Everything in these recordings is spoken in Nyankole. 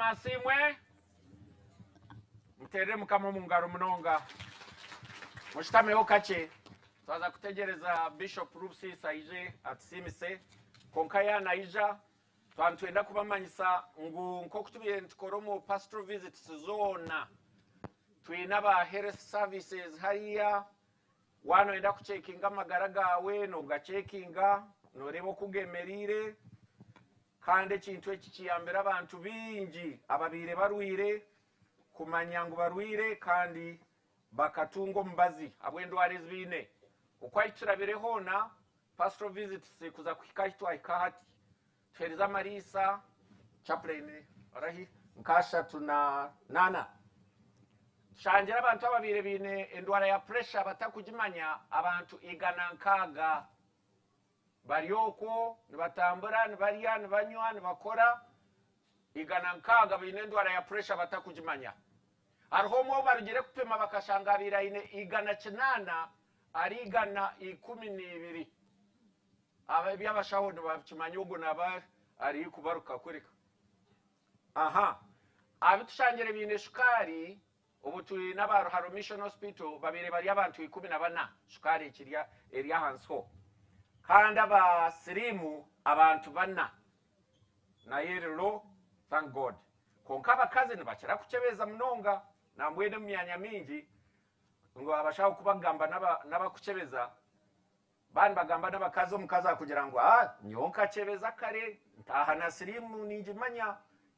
Mukama asiimwe. Muteerere Mukama omu ngaro munonga. Mushutameho kakye. Twaza kutegyereza Bishop Rubusisi aije atusiimise. Kwonka yaanaija, twaba nitwenda kubamanyisa ngu nk'oku tubaire nitukora omu pastoral visits zoona, twine aba health services hariya. Waaba nooyenda kucekinga amagara gaawe, noogacekinga, nooreeba oku gemereire. Kandi ekintu eki kiyambire abantu baingi ababaire barwaire kumanya ngu barwaire kandi bakatunga omubazi ahabw'endwara ezi baine. Oku ahi turabire hoona, pastoral visits kuza kuhika ahi twahika hati, tuheerize amariisa, chaplain orahi, nk'ashatu na naana. Tushangire abantu ababaire baine endwara ya pressure batakugimanya abantu 160. Bari okwo nibatambura, nibarya, nibanywa, nibakora, 160 baine endwara ya puresha batakugimanya. Hariho omwe ou barugire kupima bakashanga abaire aine 180 ari 112. Eby'abashaho nibakimanya ogwo naaba ari kubaruka kureka. Aha. Abu tushangire baine shukaari Obu turi n'aba Ruharo Mission Hospital babaire bari abantu 14 shukaari ekiri eri ahansi ho kandi aba siriimu abantu bana nayo eri low thank God. Kwonka abakazi nibakira kukyebeza munonga nambwenu omu myanya mingi ngu abashaho kubagamba n'abakukyebeza Ba nibagamba n'abakazi, omukazi akugira ngu, Ah, nyowe nkakyebeza kare, ntaaha na siriimu ningimanya,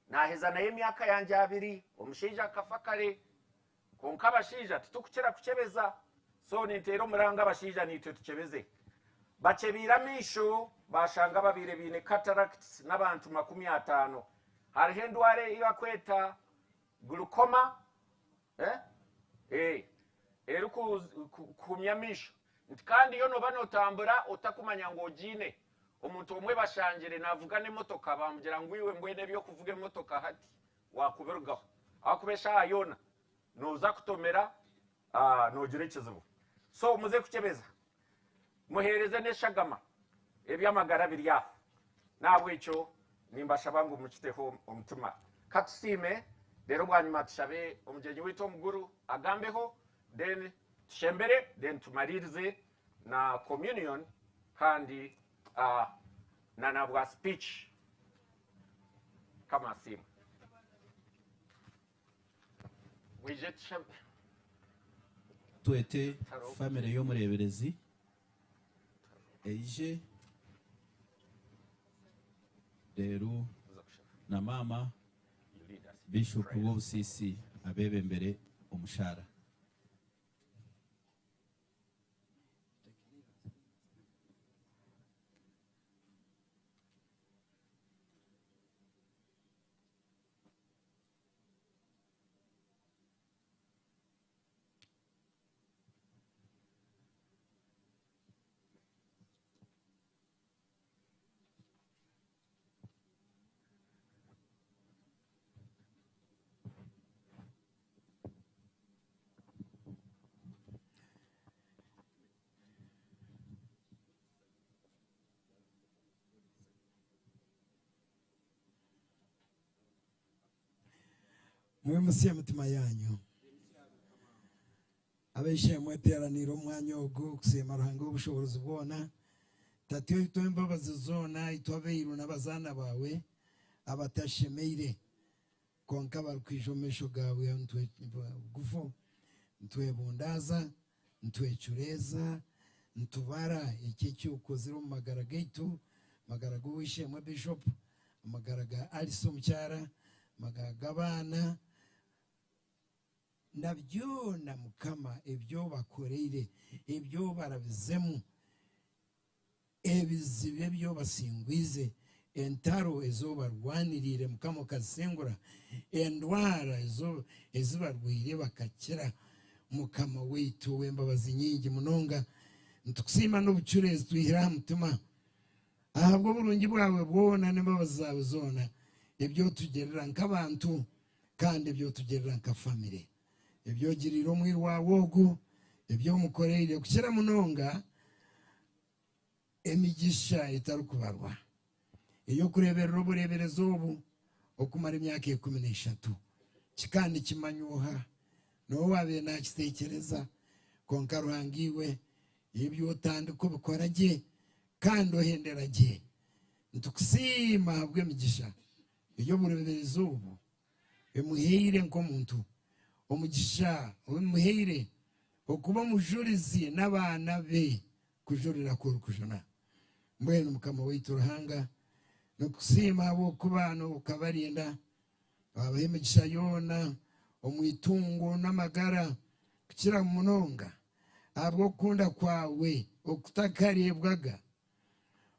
naaheza nayo emyaka yangye abiri, omushaija akafa kare. Kwonka abashaija titukukira kukyebeza, so ninteera omuranga abashaija naitwe tukyebeze. Bakyebeire amaisho baashanga ababaire baine cataracts n'abantu 50. Hariho endwara ei bakweta Glaucoma, eh, eh, erikuhumya amaisho. Nti kandi yo noba notambura otakumanya ngu ogiine. Omuntu omwe bashangire navuga n'emotoka bamugira ngu iwe mbwenu eby'okuvuga emotoka hati wakubirugaho ahakuba eshaaha yoona noza kutomera nogira ekizibu. So muze kukyebeza muheereze n'eshagama eby'amagara biri aho. N'ahabw'ekyo nimbashaba ngu mukiteho omutima. Katusiime reero bwanyima tushabe omugyenyi waitu omuguru agambeho then tushembere then tumariirize na communion kandi uh, na na bwa speech. Mukama asiimwe. Mwije tushabe. Twete famire y'omureeberezi eije reero na maama Bishop w'obusiisi abeebembere omu shaara. Mwimutsye emitima yaanyu. Ab'eishe-emwe eteeraniire omu mwanya ogu kusiima Ruhanga ow'obushoboorozi bwona, Tata oitu ow'embabazi zoona, itwe abairu n'abazaana baawe abatashemeire, kwonka abarikwija omu maisho gaawe bugufu, nitwebundaaza, nitwecureeza, nitubara eki eki okozire omu magara gaitu, amagara g'ow'eishe-emwe Bishop, amagara ga Alice omukyara, amagara g'abaana, Na byona, Mukama, ebi obakoreire, ebi obarabizemu, ebizibu ebi obasingwize, entaro ezi obarwaniriire, Mukama, okazisingura, endwara ezi barwaire bakakira, Mukama waitu ow'embabazi nyingi munonga, nitukusiima n'obucureezi twihire aha mutima, ahabw'oburungi bwawe bwona n'embabazi zaawe zoona, ebi otugirira nk'abantu. Kandi ebi otugirira nka famire, ebi ogiriire omwiru waawe ogu, ebi omukoreire, kukira munonga emigisha etarikubarwa ey'okureeberera obureeberezi obu, okumara emyaka 13. Kikaba nikimanywa oha? N'oha owaabaire naakiteekyereza? Kwonka Ruhanga iwe ebi otandika obikora gye kandi ohendera gye. Nitukusiima ahabw'emigisha ey'obureeberezi obu emuhaire nk'omuntu, omugisha omuhaire okuba omujurizi n'abaana be kujurira ku orikujuna. Mbwenu Mukama waitu Ruhanga, nitukusiima ahabw'okuba okabarinda, waabaha emigisha yoona omu itungo n'amagara kukira munonga ahabw'okukunda kwawe okutakareebwaga,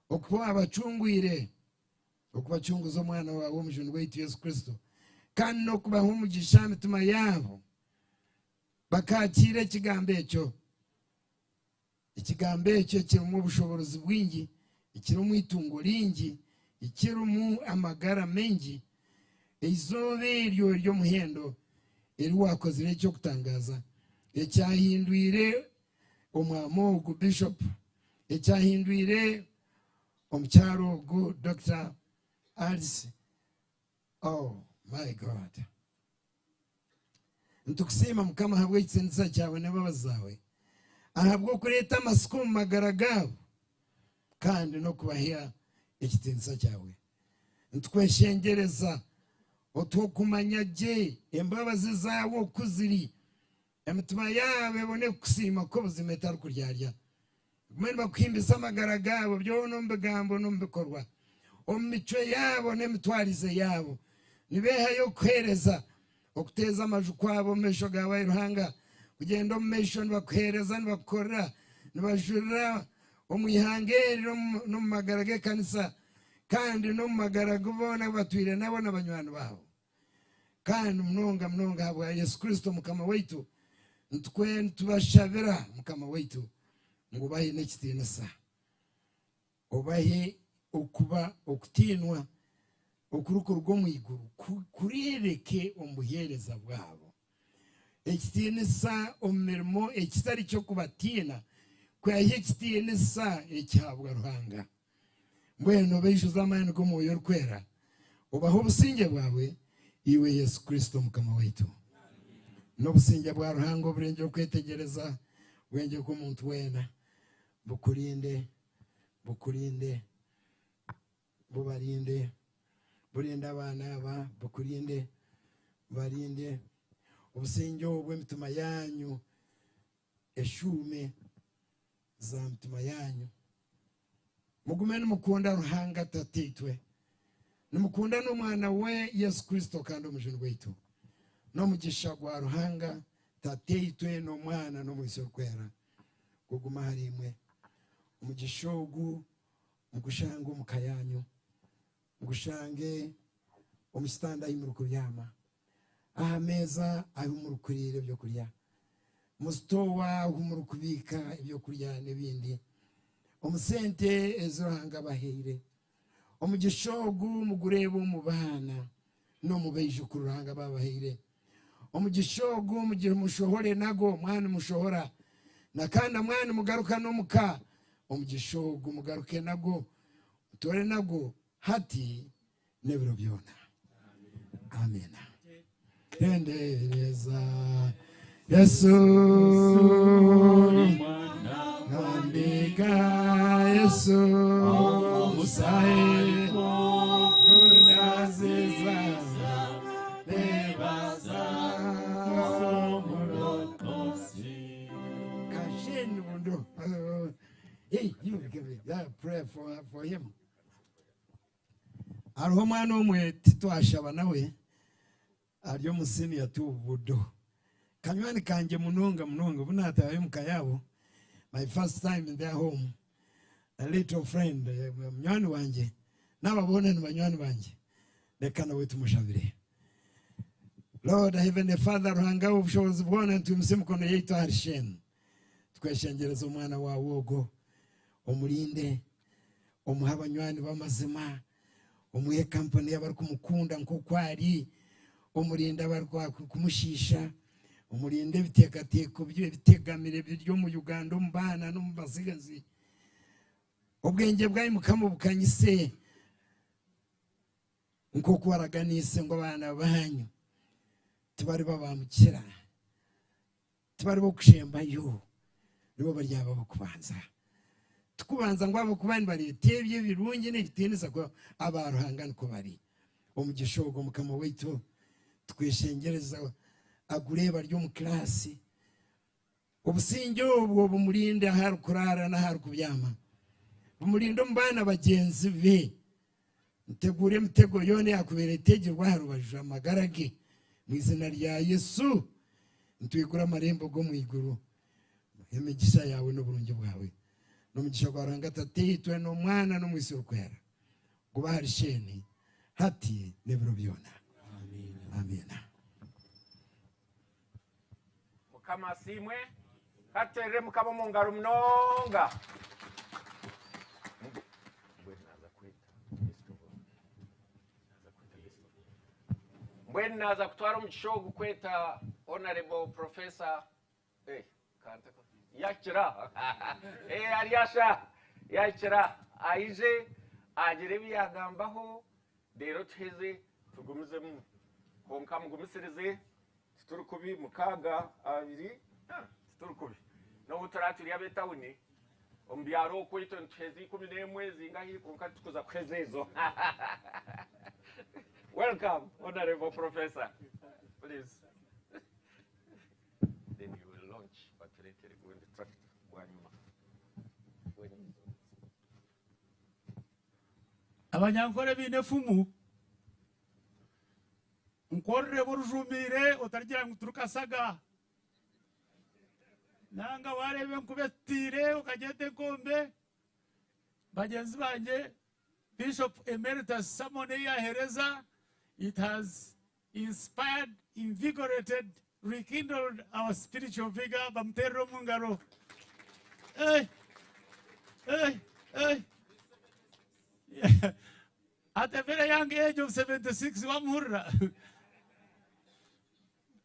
okuba waabacungwire okubacunguza omwana waawe omujuni waitu Yesu Kristo, kandi n'okubaha omugisha aha mitima yaabo bakakiira ekigambo ekyo. Ekigambo ekyo kirimu obushoboorozi bwingi, ekirimu eitungo ringi, ekirimu amagara maingi. Eizooba eryo ery'omuhendo eri waakozire eky'okutangaaza, ekyahindwire omwami ogu Bishop, ekyahindwire omukyara ogu Dokita Alice, oh my God. Nitukusiima Mukama ahabw'ekitiinisa kyawe n'embabazi zaawe, ahabw'okureeta amatsiko omu magara gaabo kandi n'okubaha ekitiinisa kyawe. Nitukweshengyereza otuhe okumanya gye embabazi zaawe oku ziri, emitima yaabo ebone kukusiima kuko buzima etarikuryarya. Bagume nibakuhimbisa amagara gaabo byona omu bigambo n'omu bikorwa, omu micwe yaabo n'emitwarize yaabo. Nibeehayo kukuheereza, okuteeza amaju kwabo omu maisho gaawe, ai Ruhanga, kugyenda omu maisho nibakuheereza, nibakukorera, nibajurira omu ihanga eri n'omu magara g'ekanisa, kandi n'omu magara gu boona abu batwire nabo na banywani baabo. Kandi munonga munonga ahabwa Yesu Kristo Mukama waitu, nitubashabira Mukama waitu ngu obahe n'ekitiinisa, obahe okuba okutiinwa okurikuruga omu iguru kureebeke omu buheereza bwabo. Ekitiinisa omu mirimo ekitari ky'okubatiina, kwihaho ekitiinisa ekihabwa Ruhanga. Mbwenu obaijuze amaani g'Omwoyo Orikwera, obahe obusingye bwawe, iwe Yesu Kristo Mukama waitu. N'obusingye bwa Ruhanga oburengye okwetegyereza bwengye kw'omuntu weena, bukurinde, bukurinde, bubarinde, burinde abaana aba, bukurinde, bubarinde. Obusingye obu emitima yaanyu eshuume za mitima yaanyu. Mugume nimukunda Ruhanga Tataitwe, nimukunda n'Omwana we Yesu Kristo kandi Omujuni waitu. N'omugisha gwa Ruhanga Tataitwe n'Omwana n'Omwoyo Orikwera gugume ahariimwe. Omugisha ogu mugushange omu ka yaanyu, mugushange omu kitanda ahi murikubyama. aha meeza ahu murikuriira ebyokurya, mu sitoowa ahu murikubiika ebyokurya n'ebindi, omu sente ezi Ruhanga abahaire. Omugisha ogu mugureebe omu baana n'omu baijukuru Ruhanga ababahaire. Omugisha ogu mugire mushohore nago mwaba nimushohora, na kandi na mwaba nimugaruka n'omu ka, omugisha ogu mugaruke nago, mutoore nago hati n'ebiro byona. Amina. Tendereza Yesu, nambika Yesu, omusayi gunaziza nebaza Kasheni bundo. Hey, you give it that prayer for him. Hariho omwana omwe titwashaba nawe ari omu senior tu Budo. Kanywani kangye munonga munonga obu naataaha omu ka yaabo my first time in their home a little friend eh, munywani wangye n'aba boona ni banywani bangye reka nawe tumushabire. Lord Heavenly Father Ruhanga w'obushoboorozi bwona nitwimutsya emikono yaitu ahari Shane tukweshengyereza omwana waawe ogwo omurinde omuhe abanywani b'amazima, omuhe kampani y'abarikumukunda nk'oku ari, omurinde abarikumushiisha, omurinde ebiteekateeko bye ebitegamire biri omu Uganda omu baana n'omu batsigazi. Obwengye bwawe Mukama obukanyise. Nk'oku waraganiise ngu abaana baanyu tibariba ba mukira, tibari b'okushembayo, nibo baryaba ab'okubanza. Tikubanza ngu ahabw'okuba nibareeta ebyo ebirungi n'ekitiinisa ku aba Ruhanga nikwo bari. Omugisha ogwo Mukama waitu tukweshengyereza agureebe ari omu kilaasi. Obusingye obwo bumurinde ahu arikuraara n'ahu arikubyama. Bumurinde omu baana bagyenzi be. Nteguura emitego yoona eyakubaire etegirwe aha rubaju amagara ge. Omu izina rya Yesu, nitwigura amarembo g'omu iguru. Emigisha yaawe n'oburungi bwawe. N'omugisha gwa Ruhanga Tataitwe n'Omwana n'Omwitsyo Orikwera gube ahari Sheeni hati n'ebiro byona. Amiina. Mukama asiimwe. Katuterere Mukama omu ngaro munonga. Mbwenu naaza kutwara omugisha ogu kweta Honourable Professor eh, yahikira eh, aryasha yahikira aije agire ebi yagambaho reero tuheze tugumizemu kwonka mugumisirize Tituri kubi mukaaga abiri tituri kubi n'obu turi turi ab'etawuni omu byaro okwo itwe nituheza 11 zingahi kwonka titukuza kuheza ezo. Welcome honorable professor please then you will launch batureetere gundi tractor bwanyima. Abanyankore baine efumu. Nkororeba orujumiire otarigira ngu turi Kasaga. Nanga wareeba enkuba etutiire okagyeta enkombe. Bagyenzi bangye, Bishop Emeritus sermon ei yaheereza it has inspired, invigorated, rekindled our spiritual vigour. Bamuteerere omu ngaro. Eh, eh, eh. At a very young age of 76 wamuhurira?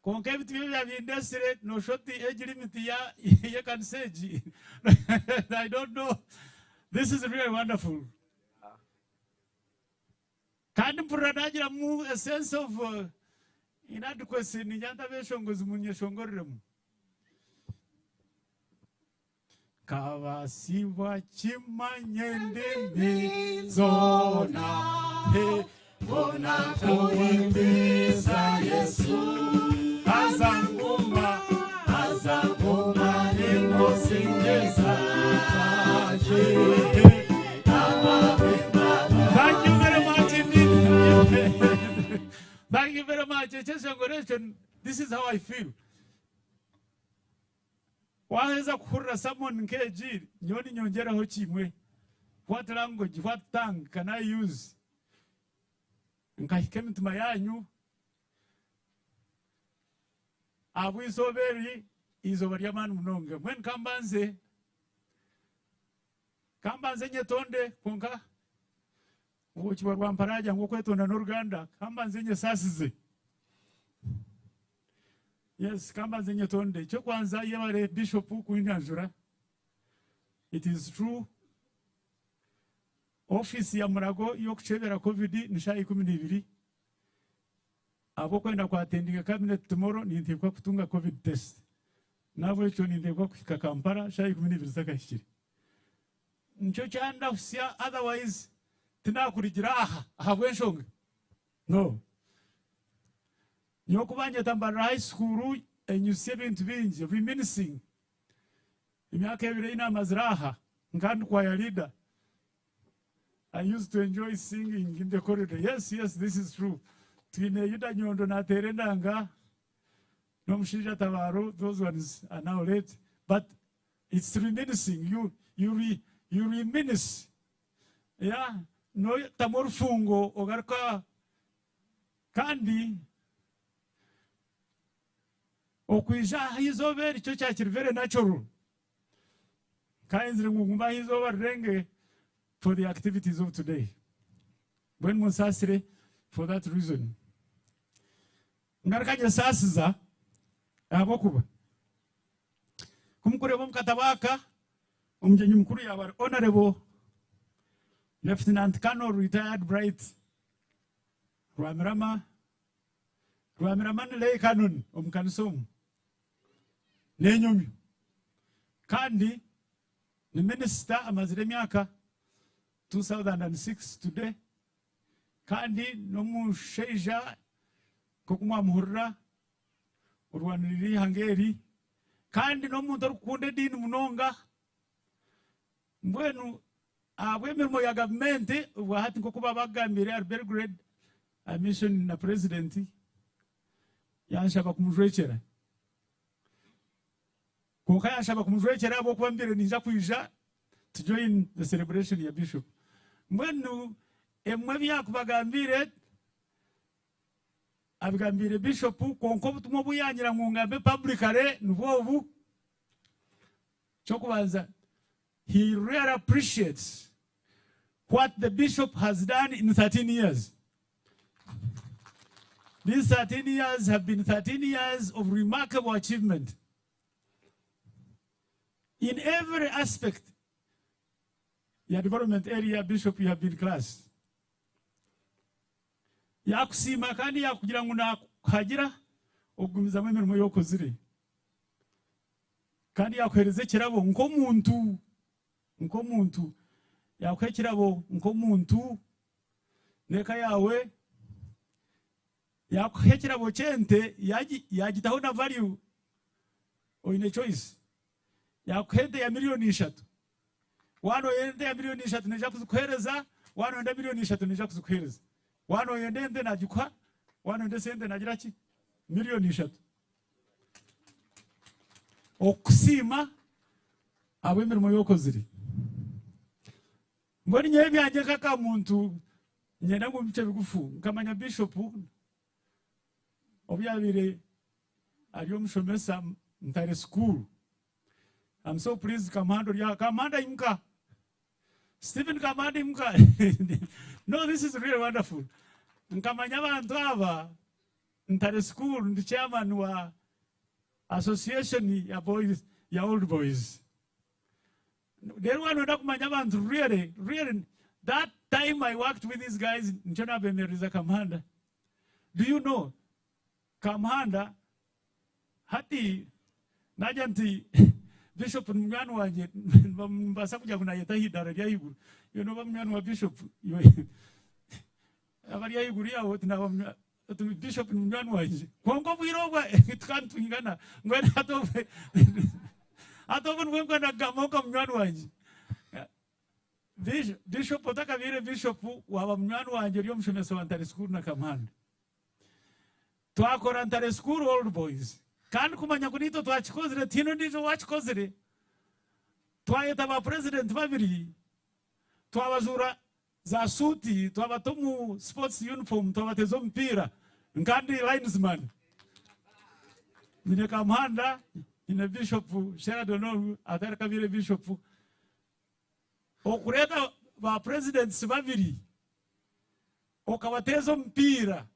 Kwonka ebi tibyo byabindesire noshusha oti age limit ya y'ekanisa egi I don't know. This is really wonderful. Kandi mpurira nagiramu a sense of uh, inadequacy niinya nti abeshongozi munyeshongoreremu. Kabasibwa kimanye endimi zoona he bona kuhimbisa Yesu haza nguma haza nguma ninkusingiza Thank you very much indeed. Thank you very much. Ekyeshongoro ekyo, this is how I feel. Waaheza kuhurira sermon nk'egi, nyowe ninyongyeraho kimwe, what language, what tongue can I use nkahika emitima yaanyu ahabw'eizooba eri, eizooba ry'amaani munonga. Mbwenu ka mbanze, ka mbanze nyetonde kwonka obwoki bwa rwampara ngu okwetonda n'oruganda, ka mbanze nyesaasize. Yes, ka mbanze nyetonde. Eky'okwanza yebare Bishop kunyanjura. It is true. Office ya Murago y'okukyebera Covid ni shaaha 12. Ahabw'okwenda ku attendinga cabinet tomorrow ninteekwa kutunga Covid test. N'ahabw'ekyo ninteekwa kuhika Kampala shaaha 12 zitakahikire. Nikyo kyandahusya otherwise tinakurigire aha ahabw'enshonga. No. Nyowe ku banyeta mbarira high school enyutsya ebintu bingi, reminiscing. Emyaka ebiri ei naamazire aha nka ndi choir leader. I used to enjoy singing in the corridor. Yes, yes, this is true. Twine Yuda Nyondo naateera endanga n'omushaija Tabaro, those ones are now late. But it's reminiscing. You, you, re, you reminisce. Yeah, notamu orufungo ogaruka Kandi okwija aha izooba eri kyo kyakiri very natural. Nkayenzire ngu ngume aha izooba rirenge for the activities of today. Mbwenu munsaasire for that reason. Ngaruka nyesaasiza ahabw'okuba ku mukureeba omu katabo aka omugyenyi mukuru yaaba ari Honourable Lieutenant Colonel Retired Bright. Rwamirama Rwamirama ni lay canon omu kanisa omu n'enyomyo kandi ni minisita amazire emyaka 2006 today kandi n'omushaija nk'oku mwamuhurira orwanirira eihanga eri kandi n'omuntu orikukunda ediini munonga. Mbwenu ahabw'emirimo ya gavumenti obwahati nk'oku baabagambire ahari Belgrade aha mission na purezidenti yanshaba kumujwekyera. Kwonka yanshaba kumujwekyera ahabw'okuba mbaire ninza kwija to join the celebration ya Bishop. Mbwenu ebimwe ebi yaakubagambiire abigambiire Bishop kwonka obutumwa obu yangira ngu ngambe publicly nibwo obu. Ky'okubanza, he really appreciates what the bishop has done in 13 years. These 13 years have been 13 years of remarkable achievement in every aspect. Ya development area, Bishop, you have been class. Yakusiima kandi yakugira ngu nakuhagira okugumizamu emirimo y'okozire. Kandi yaakuheereza ekirabo nk'omuntu, nk'omuntu, yaakuha ekirabo nk'omuntu n'eka yaawe, yaakuha ekirabo ky'ente yaagitaho na value, oine choice. Yaakuha ente ya miriyoni ishatu, waaba nooyenda ente ya miriyoni ishatu naija kuzikuheereza, waaba nooyenda miriyoni ishatu naija kuzikuheereza. Waaba nooyenda ente naagikuha, waaba nooyenda esente naagira ki? Miriyoni ishatu. Okukusiima ahabw'emirimo ei okozire. Mbwenu nyowe ebyangye nk'aka muntu niinyenda ngu mbicwe bigufu. Nkamanya Bishop obu yaabaire ari omushomesa Ntare School. I'm so pleased Kamuhanda ori aha. Kamuhanda imuka! Stephen Kamuhanda imuka! No, this is really wonderful. Nkamanya abantu aba Ntare school ndi chairman wa association ya boys ya old boys. Rero waba noyenda kumanya abantu really really that time I worked with these guys nikyo nabemereriza Kamuhanda. Do you know Kamuhanda hati nagira nti Bishop ni munywani wangye nimbaasa kugira ngu nayeta aha idaara ry'ahaiguru. Iwe nooba munywani wa Bishop iwe abari ahaiguru yaawe oti naaba munywani Oti Bishop ni munywani wangye. Kwonka obwire obwo tukaba nitwingana. Mbwenu hati obwe hati obwo nibwo nkwenda kugambaho nka munywani wangye. Bishop otakabaire Bishop waaba munywani wangye ori omushomesa wa Ntare School na Kamuhanda. Twakora Ntare School Old Boys. Kandi kumanya ngu naitwe twakikozire tihaine ondiijo owaakikozire. Twayeta ba president babiri twabajuura Za suuti twabata omu sports uniform twabateeza omupiira nka ndi linesman. Nyine Kamuhanda, nyine Bishop Sheradon ogu atari kabaire Bishop. Okureeta ba presidents babiri okabateeza omupiira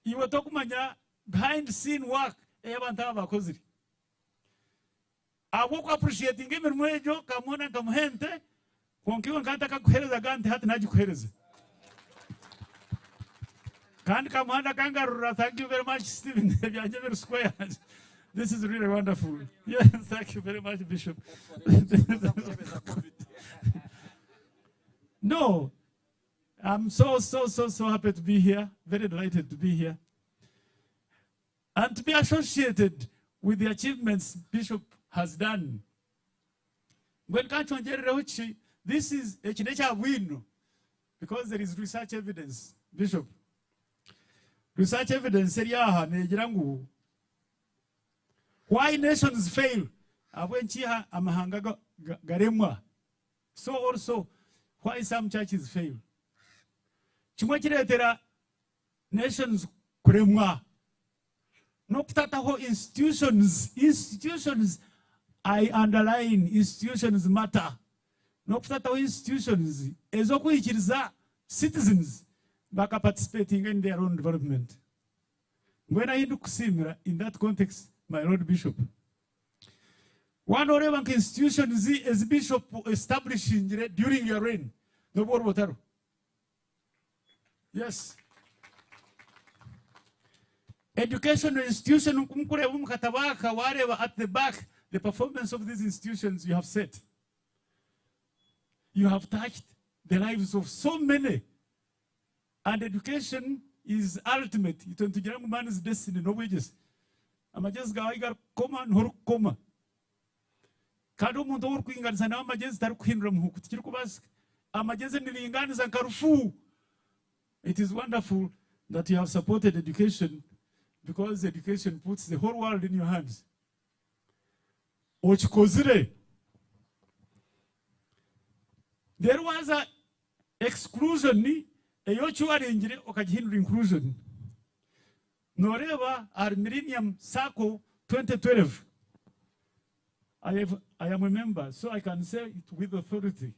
iwe tokumanya behind scene work ei abantu aba bakozire. Ahabw'oku appreciatinga emirimo egyo, nkamuhona nkamuha ente, kwonka iwe nkaba ntakakuherezaga nte hati nagikuhereza. Kandi Kamuhanda akangarurira, thank you very much Stephen, ebyangye biri square. This is really wonderful. Yes, thank you very much Bishop. No, I'm so, so, so, so happy to be here, very delighted to be here. And to be associated with the achievements Bishop has done. Mbwenu ka nkyongyerereho ki, this is, eki n'ekya bwino because there is research evidence, Bishop. Research evidence eri aha neegira ngu why nations fail, ahabw'enki amahanga garemwa, so also why some churches fail. Kimwe kireetera Nations kuremwa n'okutataho institutions, institutions I underline institutions matter, n'okutataho institutions ez'okwikiriza citizens baka participatinga in their own development. Mbwenu ahi ndikukusiimira in that context my lord Bishop, waaba noreeba nka institutions ezi Bishop establishingire during your reign n'obu oriba otariho. Yes. Education institution nku mukureeba omu katabo aka wareeba at the back the performance of these institutions you have set. You have touched the lives of so many and education is ultimate. Itwe nitugira ngu man's destiny n'obwegyese. Amagyezi gaawe ahi garikukoma niho orikukoma. Kandi omuntu ou orikwinganisa nawe amagyezi tarikuhindura muhuuku tikirikubaasika. Amagyezi niringaaniza nka rufu. It is wonderful that you have supported education because education puts the whole world in your hands. Okikozire. Reero waaza exclusion ei okiwaringire okagihindura inclusion. Nooreeba ahari Millennium Sacco 2012, I have, I am a member so I can say it with authority.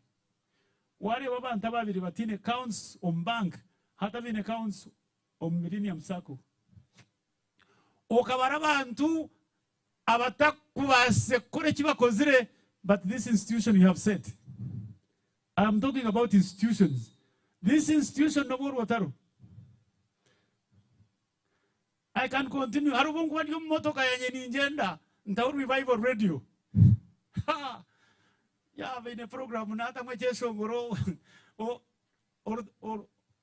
Waareeba abantu abaabaire bataine accounts omu bank hati abaine accounts omu Millennium Sacco. Okabara abantu abatakubaasize kukora eki bakozire but this institution you have set. I am talking about institutions. This institution n'obu ori otariho. I can continue. Hari obu nkuba ndi omu motoka yangye ningyenda ntaho Revival Radio. Ha! Yaaba eine program naatamu ekyeshongoro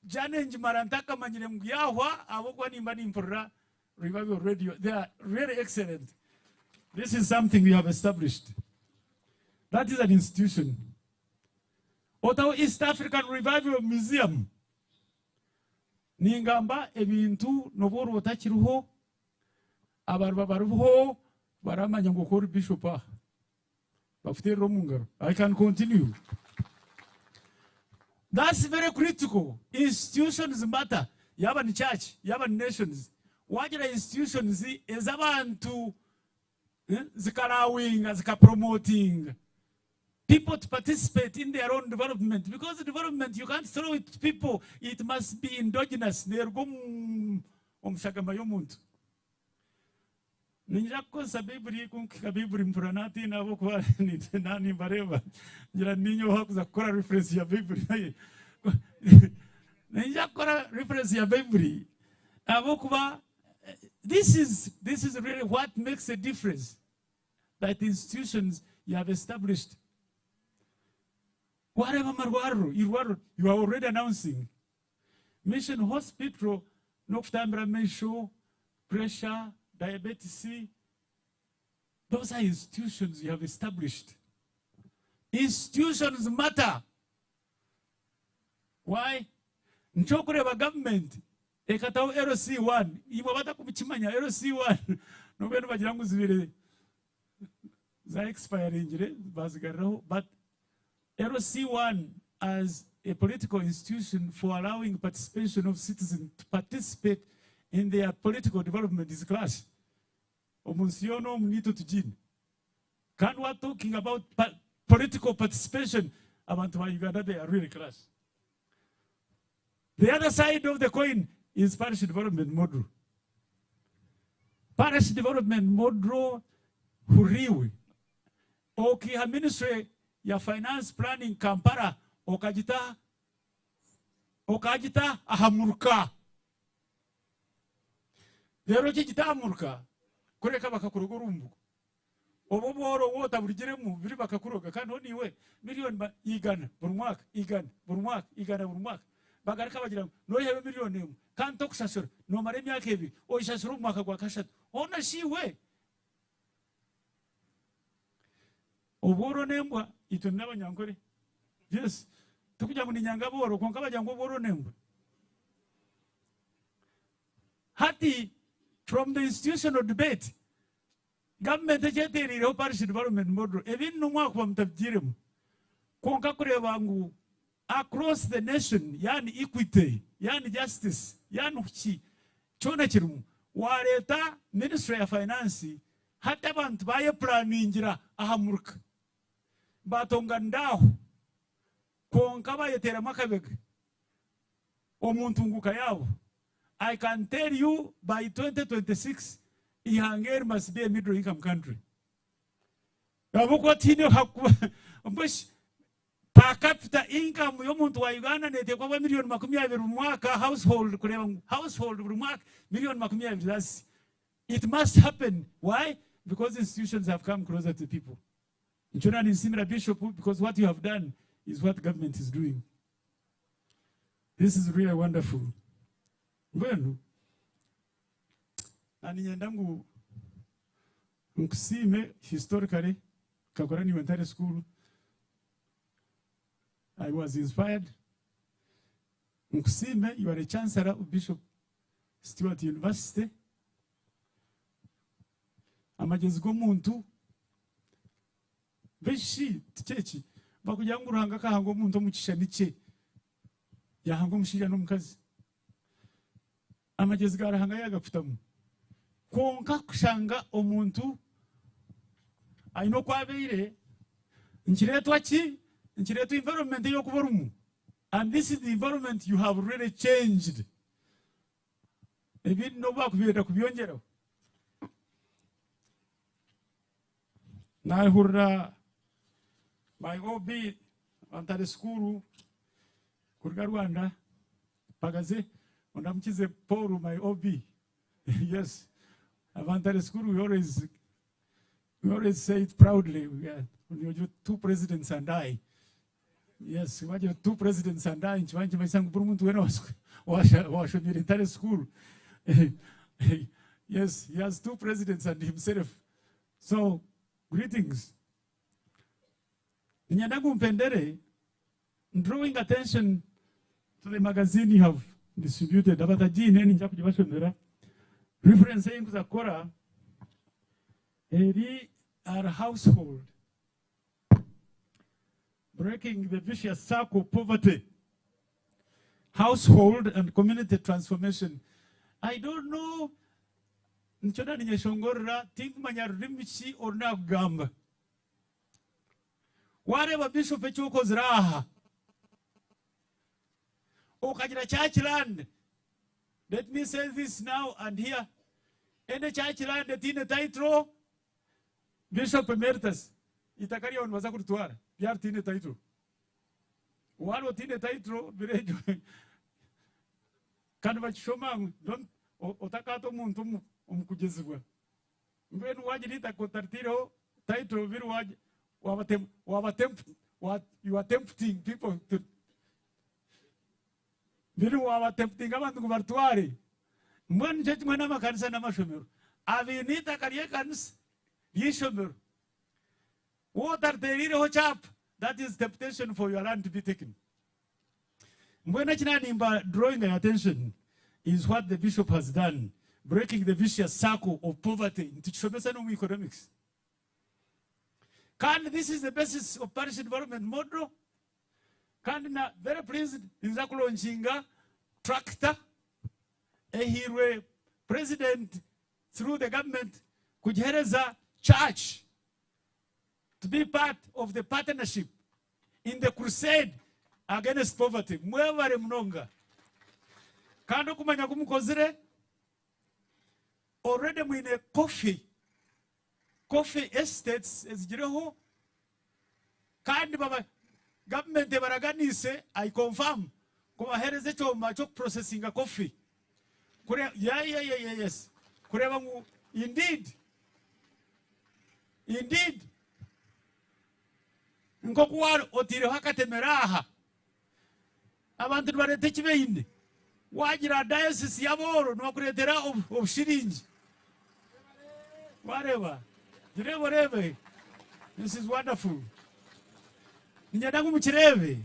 journey ngimara ntakamanyire ngu yaahwa ahabw'okuba nimba nimpurira Revival Radio. They are really excellent. This is something we have established. That is an institution. Otaho East African Revival Museum. Ningamba ebintu n'obu oriba otakiriho, abariba bariho baramanya ngu oku ori bishop aha. Bakuteerere omu ngaro. I can continue. That's very critical. Institutions matter. Yaaba ni church, yaaba ni nations. Wagira institutions ez'abantu eh, zikarawinga, zikapromotinga people to participate in their own development because development you can't throw it to people it must be endogenous neeruga omu omu shagama y'omuntu Niinyija kukozesa Baiburi kunkuhika Baiburi mpurira natiina ahabw'okuba na nimbareeba ngira niinye owakuza kukora reference ya Baiburi. Niinyija kukora reference ya Baiburi ahabw'okuba this is, this is really what makes a difference that institutions you have established. Wareeba amarwariro, irwariro, you are already announcing Mission Hospital n'okutambira amaisho, pressure, diabetes, those are institutions you have established. Institutions matter. Why? Nikyo okureeba government ekataho LC1, imwe abatakukimanya LC1 nobwo nibagira ngu zibaire za expiringire bazigaruraho but LC1 as a political institution for allowing participation of citizens to participate in their political development is class. Omu nsi yoona omu niitwe tugiine. Kandi we are talking about political participation, abantu ba Uganda they are really class. The other side of the coin is parish development model. Parish development model huriwe okiha ministry ya finance planning Kampala okagita okagita aha muruka reero okigita aha muruka kureka bakakuroga orumbugo Obwo obworo obu otaburugiremu biri bakakuroga kandi hoona iwe miriyoni igana buri mwaka, igana buri mwaka, igana buri mwaka. Bagaruka bagira ngu noyihayo miriyoni emwe kandi tokushashura nomara emyaka ebiri oyishashure omu mwaka gwa kashatu. Hoona shi iwe obworo n'embwa itwe n'abanyankore. Yes, tikugira ngu niinyanga abooro kwonka bagira ngu obworo n'embwa. Hati from the institutional debate Gavumenti eki eteereireho Parish Development Model, ebindi n'obu mwakuba mutabigiiremu, kwonka kureeba ngu across the nation yaani equity, yaani justice, yaani kuki, kyona kirimu. Waareeta Ministry ya Finance, hati abantu baayepuraningira aha muruka, baatonganira aho, kwonka baayeteeramu akabega omu ntunguuka yaabo. I can tell you by 2026 eihanga eri must be a middle income country. Ahabw'okuba tihaine hakuba mbwenu per capita income y'omuntu wa Uganda neeteekwa kuba milioni 20 buri mwaka household kureeba ngu household buri mwaka milioni 20 zazisya. It must happen. Why? Because institutions have come closer to people. Nikyo naninsiimira Bishop because what you have done is what government is doing. This is really wonderful. Mbwenu naninyenda ngu nkusiime historically nkakora niiwe Ntare school. I was inspired. Nkusiime you are a chancellor of Bishop Stuart University. Amagyezi g'omuntu beshi tikyeki bakugira ngu Ruhanga akahanga omuntu omu kishushani kye yahanga omushaija n'omukazi. Amagyezi ga Ruhanga yagafutamu. Kwonka kushanga omuntu aine oku abaire nikireetwa ki? Nikireetwa environment ei orikuba orimu. And this is the environment you have really changed. Ebindi n'obu bakubyenda kubyongyeraho. Naahurira my OB Ntare school kuruga Rwanda mpagaze ondamukize Paul my OB. Yes. Abantare school we always say it proudly. We are two presidents and I. Yes, wagira two presidents and I nikiba nikimanyisa ngu buri muntu weena washomire Ntare school. Yes, he has two presidents and himself. So, greetings. Niinyenda ngu mpendere drawing attention to the magazine you have distributed. Abatagiine ninja kugibashomera. Reference ei nkuza kukora eri our household. Breaking the vicious circle of poverty. Household and community transformation. I don't know nikyo naninyeshongorera tinkumanya rurimi ki oru nakugamba. Wareeba bishop eki okozire aha okagira churchland. Let me say this now and here. Any churchland etiine title, Bishop Emeritus, itaka ryawe nibaza kuritwara ryaba ritiine title. Waaba otiine title biregyo kandi bakishoma ngu otakaata omuntu omu kugyezibwa. Mbwenu wagira itaka otaritiireho title biri waba you are tempting people to biri waba tempting abantu ngu baritware. Mbwenu nikyo kimwe n'amakanisa n'amashomero. Abaine itaka ry'ekanisa ry'ishomero. Wowe otariteerireho kyapa, that is temptation for your land to be taken. Mbwenu eki nanimba drawing your attention is what the bishop has done, breaking the vicious circle of poverty. Nitukishomesa n'omu economics. Kandi this is the basis of parish development model. Kandi na very pleased ninza kulaunchinga tractor ehirwe president through the government kugihereza church to be part of the partnership in the crusade against poverty. Mwebare munonga. Kandi okumanya kumukozire already mwine coffee estates ezigireho kandi baba government baraganise. I confirm kubahereza ekyoma ky'okuprocessinga coffee kure yeah, yes, kureba ngu indeed nkoku wari otiireho akatemera aha abantu nibareeta eki baine. Wagira diocese y'abooro nibakureetera obushiringi. Wareeba gireeba oreebe, this is wonderful. Niinyenda ngu mukireebe.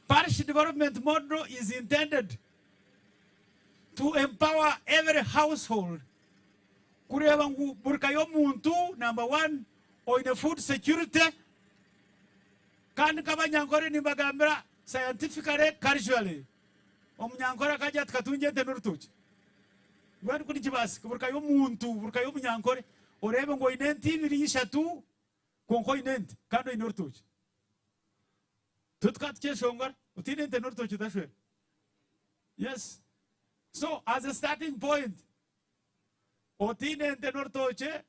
Parish development model is intended to empower every household kureeba ngu buri ka y'omuntu, number one, oine food security. Kandi nk'abanyankore nimbagambira scientifically, culturally, omunyankore akajya ati katunge ente n'orutoki. Mbwenu kuri kibaasika buri ka y'omuntu, buri ka y'omunyankore oreebe ngu oine ente ibiri, ishatu, konka oine ente kandi oine orutoki. Twe tukaba tukyeshongora otiine ente n'orutoki tashwera. Yes, so as a starting point, otiine ente n'orutookye,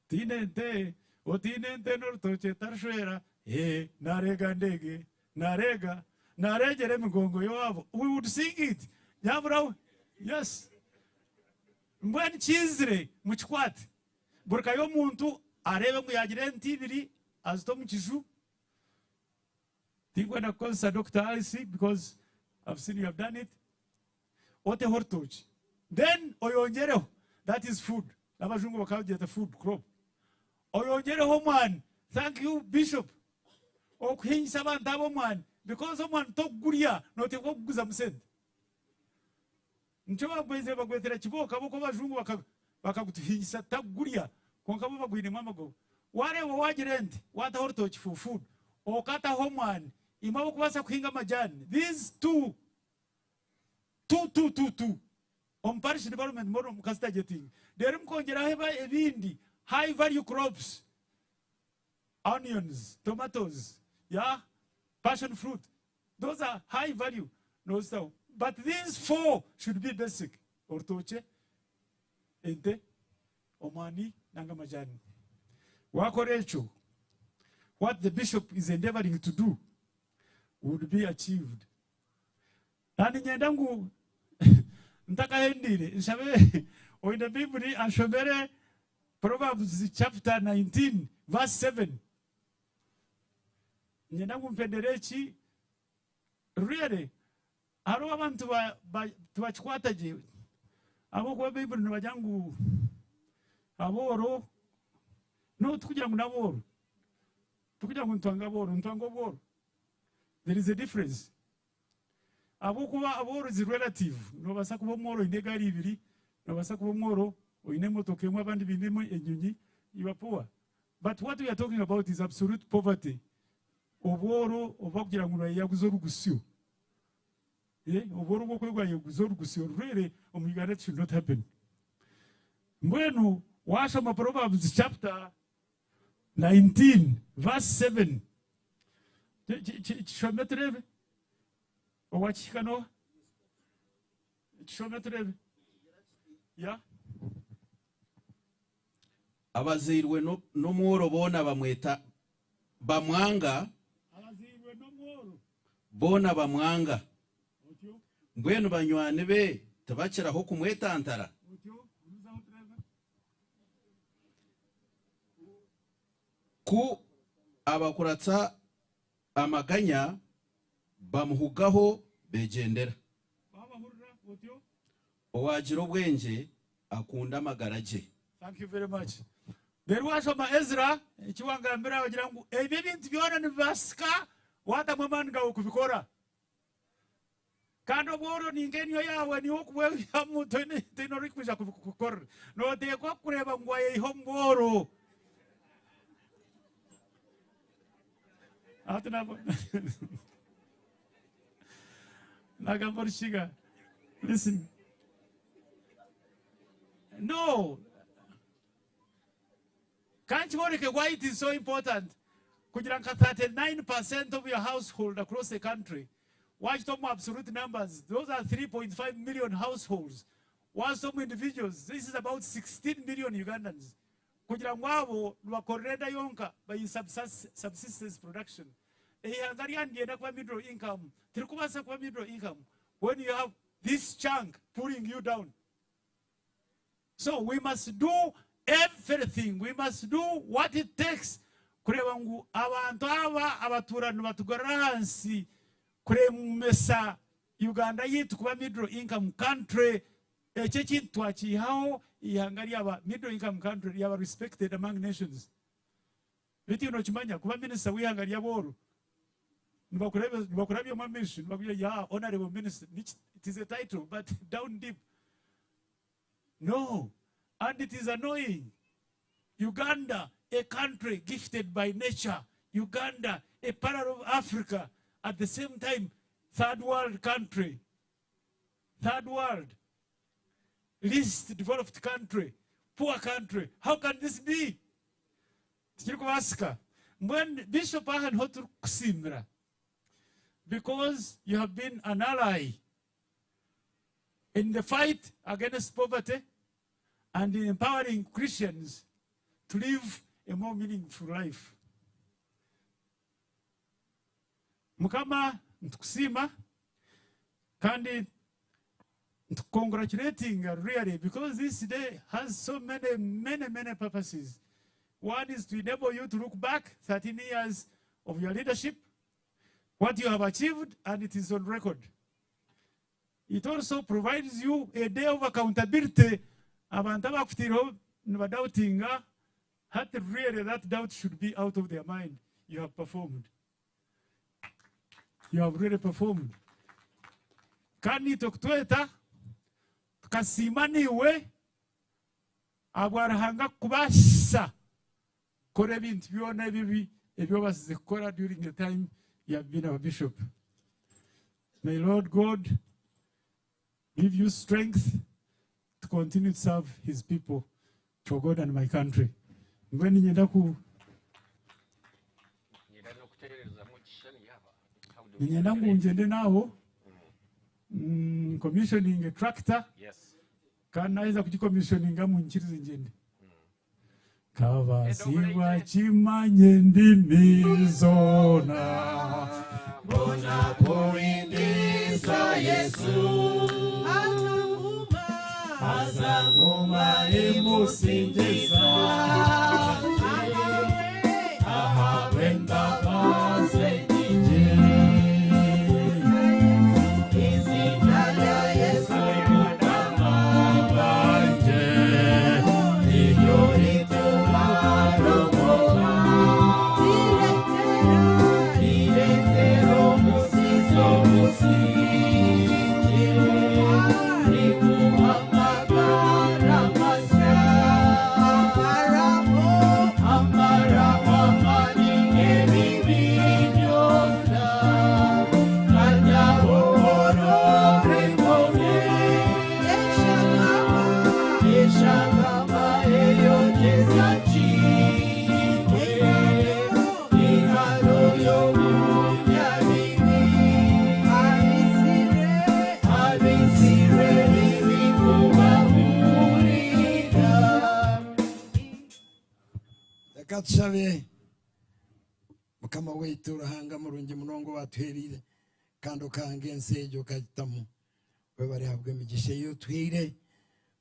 tiine ente, otiine ente n'orutookye tarishwera. E narega ndege narega naregera emigongo yowaabo. We would sing it nyaburawe. Yes. Mbwenu kiizire mukikwate. Buri ka y'omuntu areebe ngu yaagira ente ibiri azite omu kiju. Tinkwenda kukozesa Dokita Alice because I've seen you have done it. Oteho orutookye. Then oyongyereho, that is food. N'abajungu bakagyeta food crop. Oyongyereho omwani. Thank you Bishop. Okuhingisa abantu aba omwani because omwani tokugurya noteekwa kuguzamu sente. Nikyo bagwezire bagwetera kibooka bo abajungu bakagutuhingisa tutakugurya kwonka bo bagwinemu amagoba. Wareeba wagira ente wataho orutookye for food okataho omwani imwe abokubaasa kuhinga amajani these two two two two two omu parish development model mukazitagetinga reero mukongyeraho ebindi high value crops onions, tomatoes, yeah, passion fruit those are high value nozitaho but these four should be basic orutookye, ente, omwani nanga amajani. Wakora ekyo what the bishop is endeavoring to do would be achieved. Kandi niinyenda ngu ntakahendiire nshabe oine Baiburi anshomere Proverbs chapter 19 verse 7. Niinyenda ngu mpendere eki really hariho abantu tibakikwata gye ahabw'okuba Baiburi nibagira ngu abooro no tikugira ngu n'abooro tikugira ngu nitwanga abooro nitwanga obworo there is a difference. Ahabw'okuba abooro is relative, noobaasa kuba omworo oine egaari ibiri, noobaasa kuba omworo oine emotoka emwe abandi baine enyonyi, you are poor. But what we are talking about is absolute poverty, obworo obu barikugira ngu nooyeyaguza orugusyo. Obworo obw'okweyaguza orugusyo really omu Uganda it should not happen. Mbwenu waashoma Proverbs chapter 19 verse 7 kishome tureebe owakihika n'oha kishome tureebe ya Abazairwe n'omworo boona bamweta bamwanga. Abazairwe n'omworo. Boona bamwanga. Mbwenu banywani be tibakiraho kumwetantara? Otyo, gumizaho tureebe. Ku abakuratsa amaganya, bamuhugaho beegyendera. Waabahurira otyo? Owaagira obwengye akunda amagara gye. Thank you very much. Reero waashoma Ezra, eki wangambira ogira ngu ebi ebintu byona nibibaasika waatamu amaani gaawe kubikora. Kandi obworo ni nk'enyo yaawe niiwe okubweyihamu toine toine orikwija kubukukorera. Nooteekwa kureeba ngu wayeyiha omu bworo. Hati nabo nagamba orukiga. Listen. No. Kankiboreke why it is so important kugira nka 39% of your household across the country wakita omu absolute numbers those are 3.5 million households wazita omu individuals this is about 16 million Ugandans kugira ngu abo nibakorera enda yonka by subsistence production eihanga ryanyu niryenda kuba middle income tirikubaasa kuba middle income when you have this chunk pulling you down. So we must do everything, we must do what it takes kureeba ngu abantu aba abatuura nibatugarura ahansi kuremesa Uganda yaitu kuba middle income country. Ekyo ekintu twakiihaho eihanga ryaba middle income country ryaba respected among nations. Beitu iwe nokimanya kuba minisita w'eihanga ry'abooro nibakurabyamu amaisho nibakugira yeah honourable minister it is a title but down deep no and it is annoying Uganda a country gifted by nature Uganda a pearl of Africa at the same time third world country third world least developed country poor country how can this be Tikirikubaasika. Mbwenu Bishop aha niho turikukusiimira because you have been an ally in the fight against poverty and in empowering Christians to live a more meaningful life. Mukama nitukusiima kandi Nitucongratulatinga really because this day has so many, many, many purposes. One is to enable you to look back 13 years of your leadership, what you have achieved, and it is on record. It also provides you a day of accountability. Abantu abakutiireho nibadoubtinga, hati really that doubt should be out of their mind. You have performed. You have really performed. Kandi itwe kutweta tukasiima niiwe ahabwa Ruhanga kukubaasisa kukora ebintu byona ebibi ebi obaasize kukora during the time you have been our bishop. May Lord God give you strength to continue to serve his people for God and my country. Mbwenu niinyenda ku niinyenda ngu ngyende naaho commissioning a tractor kandi naaheza kugicommissioninga munyikirize ngyende. Kabasibwa kimanye endimi zoona. Mbona kuhimbiza Yesu. Aza nguma imusingiza. Ahabwe imbabazi nyingi. Izina rya Yesu n'amabanje, niryo rituma rokoka. Riretera umusizi omusinge, riguhamagara mashya. Amaraho amani ng'ebibi byona, kandi abohorore ngome. Eshagama eyogeza kimwe, iharo y'omunyabibi. Abisirayeli kubahurira. Reka tushabe. Mukama waitu Ruhanga murungi munonga owatuhereire kandi okahanga ensi egyo okagitamu, webare ahabw'emigisha ei otuhaire,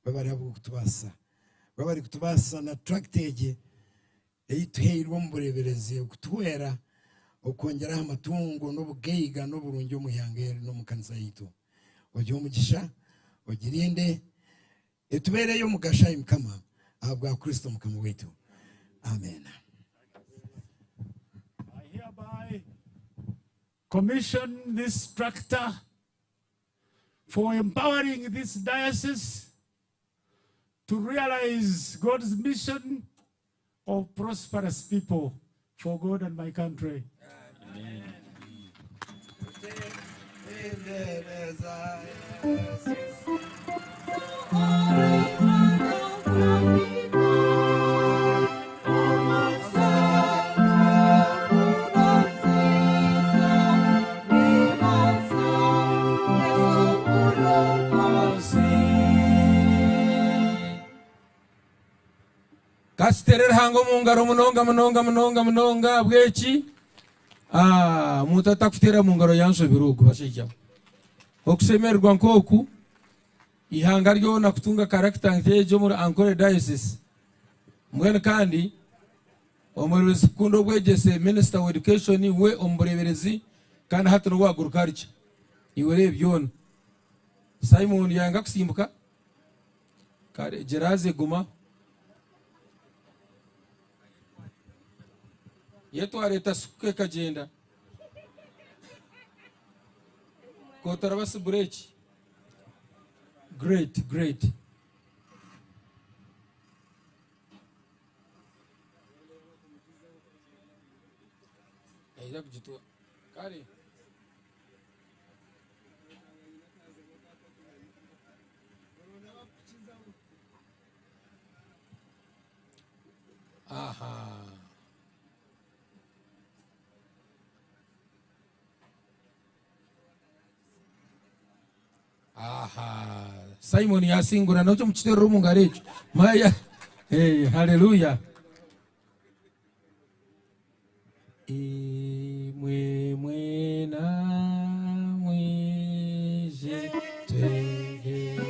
webare ahabw'okutubaasisa. Webare kutubaasisa na turakita egi ei tuhairwe omu bureeberezi okutuhwera okwongyera aha matungo n'obugaiga n'oburungi omu ihanga eri n'omu kanisa yaitu. Ogihe omugisha, ogirinde, etubeere ey'omugasho ai Mukama, ahabwa Kristo Mukama waitu. Amen. I hereby commission this tractor for empowering this diocese to realize God's mission of prosperous people for God and my country. Kasiterere Ruhanga omu ngaro munonga munonga munonga munonga ahabw'eki Ah, omuntu atakuteera mu ngaro yanshobera ogu bashaija mwe. Okushemererwa nk'oku eihanga ryona kutunga karakita nk'egi omuri Ankole Diocese. Mbwenu kandi omureeberezi kukunda obwegyese Minister wa Education we omu bureeberezi kandi hati n'owa Agriculture. Iwe reeba byona. Simon yayanga kusimbuka kare Geraze guma. Yetwareeta sukuka ekagyenda. Kotarabasi bureki. Great, great. Aija kugitwara. Kare. Aha. Aha. Simon yasingura nakyo mukiterera omu ngaro ekyo. Maya. Hey, haleluya. Imwe mwena mwije twege.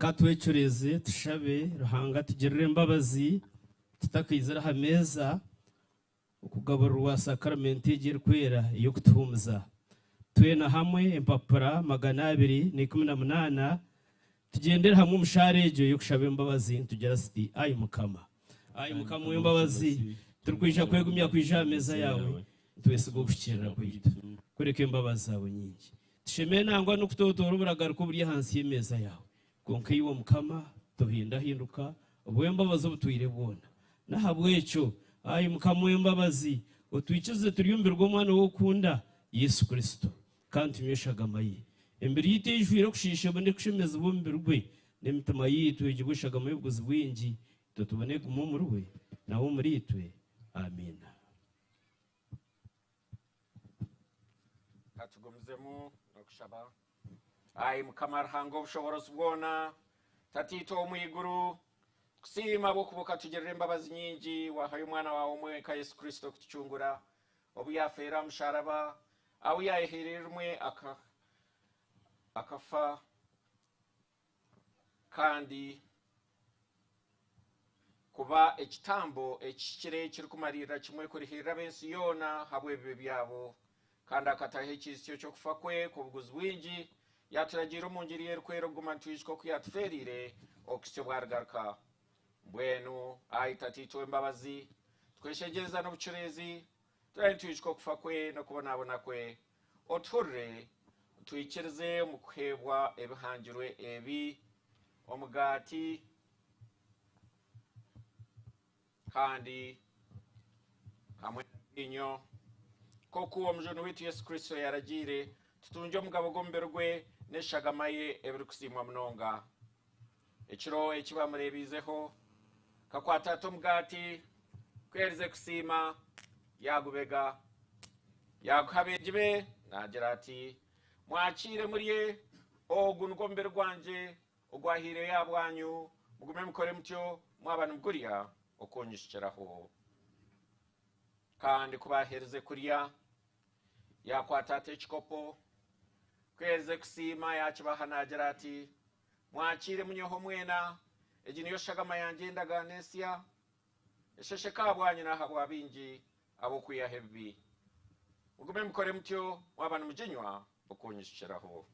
Ka twecureeze tushabe Ruhanga atugirire embabazi tutakaizire aha meeza okugaburirwa sakaramenti egi erikwera ey'okutuhuumuza. Twena hamwe empapura 218 tugyendere hamwe omu shaara egyo ey'okushaba embabazi nitugira ziti, Ai Mukama! Ai Mukama ow'embabazi, turikwija kwegumya kwija aha meeza yaawe, nitwesiga okuhikiirira kwaitu, kureka embabazi zaawe nyingi. Tushemere nangwa n'okutotoora oburagaruka oburi ahansi y'emeeza yaawe. Kwonka iwe Mukama, tohindahinduka, obw'embabazi obutwire bwona. N'ahabw'ekyo, ai Mukama ow'embabazi, otwikirize turye omubiri gw'Omwana ou okunda, Yesu Kristo, kandi tunywe eshagama ye. Emibiri yaitu eijwire okushiisha ebone kushemezibwa omubiri gwe, n'emitima yaitu egibwe eshagama y'obuguzi bwingi, itwe tubone kuguma omuriwe, nawe omuriitwe. Amiina. Ka tugumizemu n'okushaba. Ai Mukama Ruhanga obushoboorozi bwona, Tataitwe ow'omu iguru, tukusiima ahabw'okuba okatugirira embabazi nyingi, waahayo Omwana waawe omwe wenka Yesu Kristo kutucungura, obu yaafeera aha musharaba, ahu yaayeheereirwe akafa kandi kuba ekitambo ekihikire ekirikumariirira kimwe kurihiirira ab'ensi yoona ahabw'ebibi byabo, kandi akataho ekiijutsyo ky'okufa kwe kw'obuguzi bwingi, yaaturagiira omu ngiri ye erikwera okuguma nitwijuka oku yaatufeereire okuhitsya obu arigaruka. Mbwenu, ai Tataitwe ow'embabazi, tweshengyereza n'obucureezi, turabe nitwijuka okufa kwe n'okubonabona kwe, otuhurire, otwikirize omu kuheebwa ebihangirwe ebi, omugaati, kandi hamwe na viinyo, nk'oku Omujuni waitu Yesu Kristo yaaragiire, tutungye omugabo gw'omubiri gwe n'eshagama ye ebirikusiimwa munonga. Ekiro eki baamureebiizeho, akakwata ati omugaati, ku yaaherize kusiima, yaagubega, yaaguha abeegi be, naagira ati, Mwakiire murye, ogu nigwo mubiri gwangye ogwahaireyo ahabwanyu, mugume mukore mutyo mwaba nimugurya okuunyijukiraho. Kandi ku baaherize kurya, yaakwata ati ekikopo, ku yaaherize kusiima, yaakibaha naagira ati, Mwakiire munyweho mwena, egi niyo shagama yangye ey'endagaano ensya, eshesheka ahabwanyu n'ahabwa baingi ab'okwihaho ebibi. Mugume mukore mutyo mwaba nimuginywa okuunyijukiraho.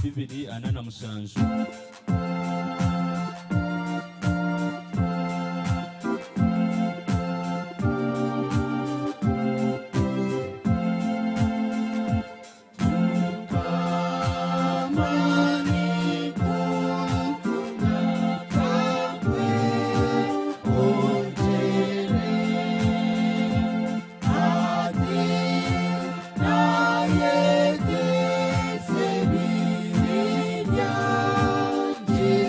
247. Yeah.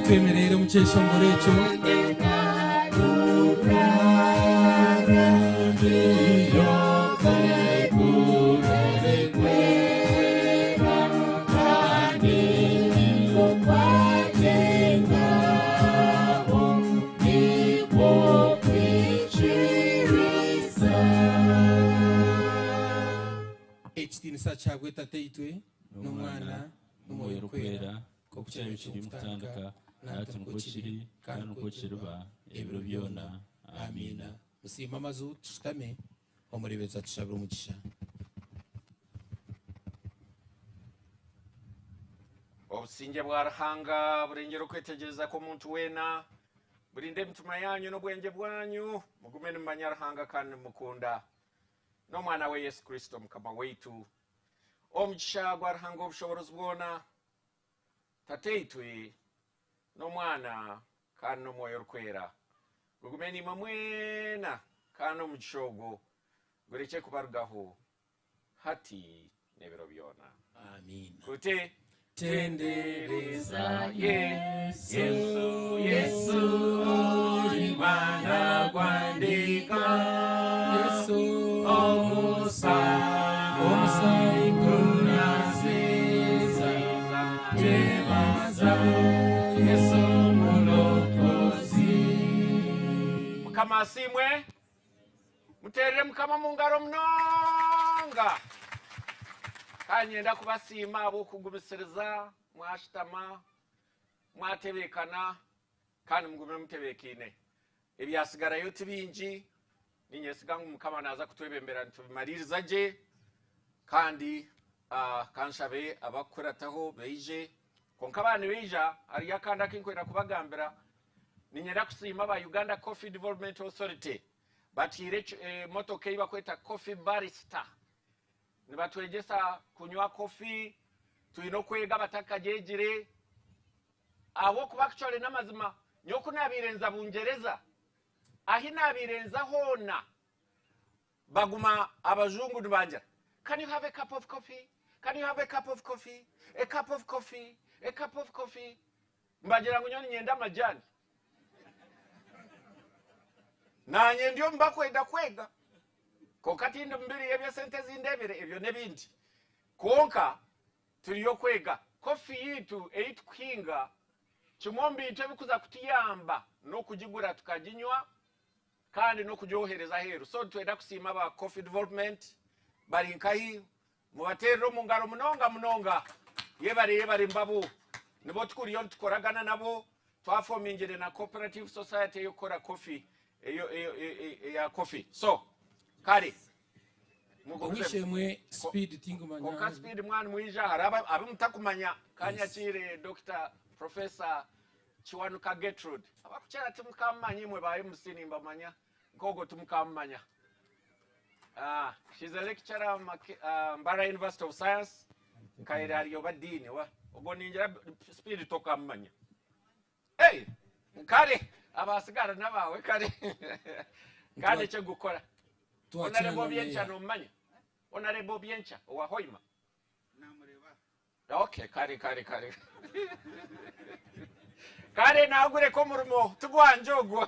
twemereire omu kyeshongoro ekyo. Ekitiinisa kihabwe Tataitwe n'Omwana n'Omwoyo Orikwera, nk'oku kyaabaire kiri omu kutandika, na hati nikwo kiri, kandi nikwo kiriba ebiro byona. Amiina. Musiime amaju, tushutame, omureeberezi atushabire omugisha. Obusingye bwa Ruhanga burengyera okwetegyereza kw'omuntu weena, burinde emitima yaanyu n'obwengye bwanyu, mugume nimumanya Ruhanga kandi nimumukunda, n'Omwana we Yesu Kristo Mukama waitu. Omugisha gwa Ruhanga ow'obushoboorozi bwona, Tataitwe, n'Omwana, kandi n'Omwoyo Orikwera, gugume naimwe mwena, kandi omugisha ogwo gurekye kubarugaho hati n'ebiro byona. Amiina. Kuti. Tendereza Yesu, Yesu, ori mwana gwandika, Yesu, omusai, omusai gunaziza, twebaza Yesu mulokozi. Mukama asiimwe. Muteerere Mukama omu ngaro munonga. Kandi niinyenda kubasiima ahabw'okugumisiriza, mwashutama, mwatebeekana, kandi mugume mutebeekaine. Ebyatsigarayo ti bingi, niinyesiga ngu Mukama naaza kutwebembera nitubimariiriza gye, kandi ka nshabe abakukurataho baije. Kwonka baaba nibaija, hariyo akandi aku ndikwenda kubagambira. Niinyenda kusiima aba Uganda Coffee Development Authority. Batiire emotoka ei barikweta Coffee Barista. Nibatwegyesa kunywa coffee, twine okwega abatakagyegire. Ahabw'okuba actually n'amazima nyowe ku naabaire nza Bungyereza, ahi naabaire nza hoona baguma abajungu nibangira Can you have a cup of coffee? Can you have a cup of coffee? A cup of coffee? A cup of coffee? Mbagira ngu nyowe niinyenda amajaani. Naanye ndi omu bakwenda kwega. Kwonka tindi mu biriya eby'esente ezi ndeebire, ebyo n'ebindi. Kwonka turiyo kwega. Kofi yaitu ei tukuhinga, kimwe omu bintu ebikuza kutuyamba n'okugigura tukaginywa kandi n'okugyohereza aheeru. So nitwenda kusiima aba Coffee Development bari nkahi Mubateerere omu ngaro munonga munonga. Yebare yebare mbabo. Nibo tukuriyo nitukoragana nabo. Twafomingire na cooperative society ey'okukora coffee eyo eyo eya coffee. So kare Ow'eishe-emwe Speed tingumanya. Kwonka Speed mwana mwija hari abu mutakumanya. Kanyakiire Dokita Professor Kiwanuka Gertrude. Abakukira timukamumanya imwe ba MC nimbamanya. Nk'ogwo timukamumanya. Ah, she's a lecturer uh, Mbarara University of Science. Nkaire ari oba dean wa. Ogwo ningira speed tokamumanya. Hey, kare abasigara n'abawe kare. Kandi eky'okukora. Honorable Byenkya nomumanya? Honorable Byenkya owa Hoima. Okay, kare kare kare. Kare nagureka omurimo tigwangye ogwo.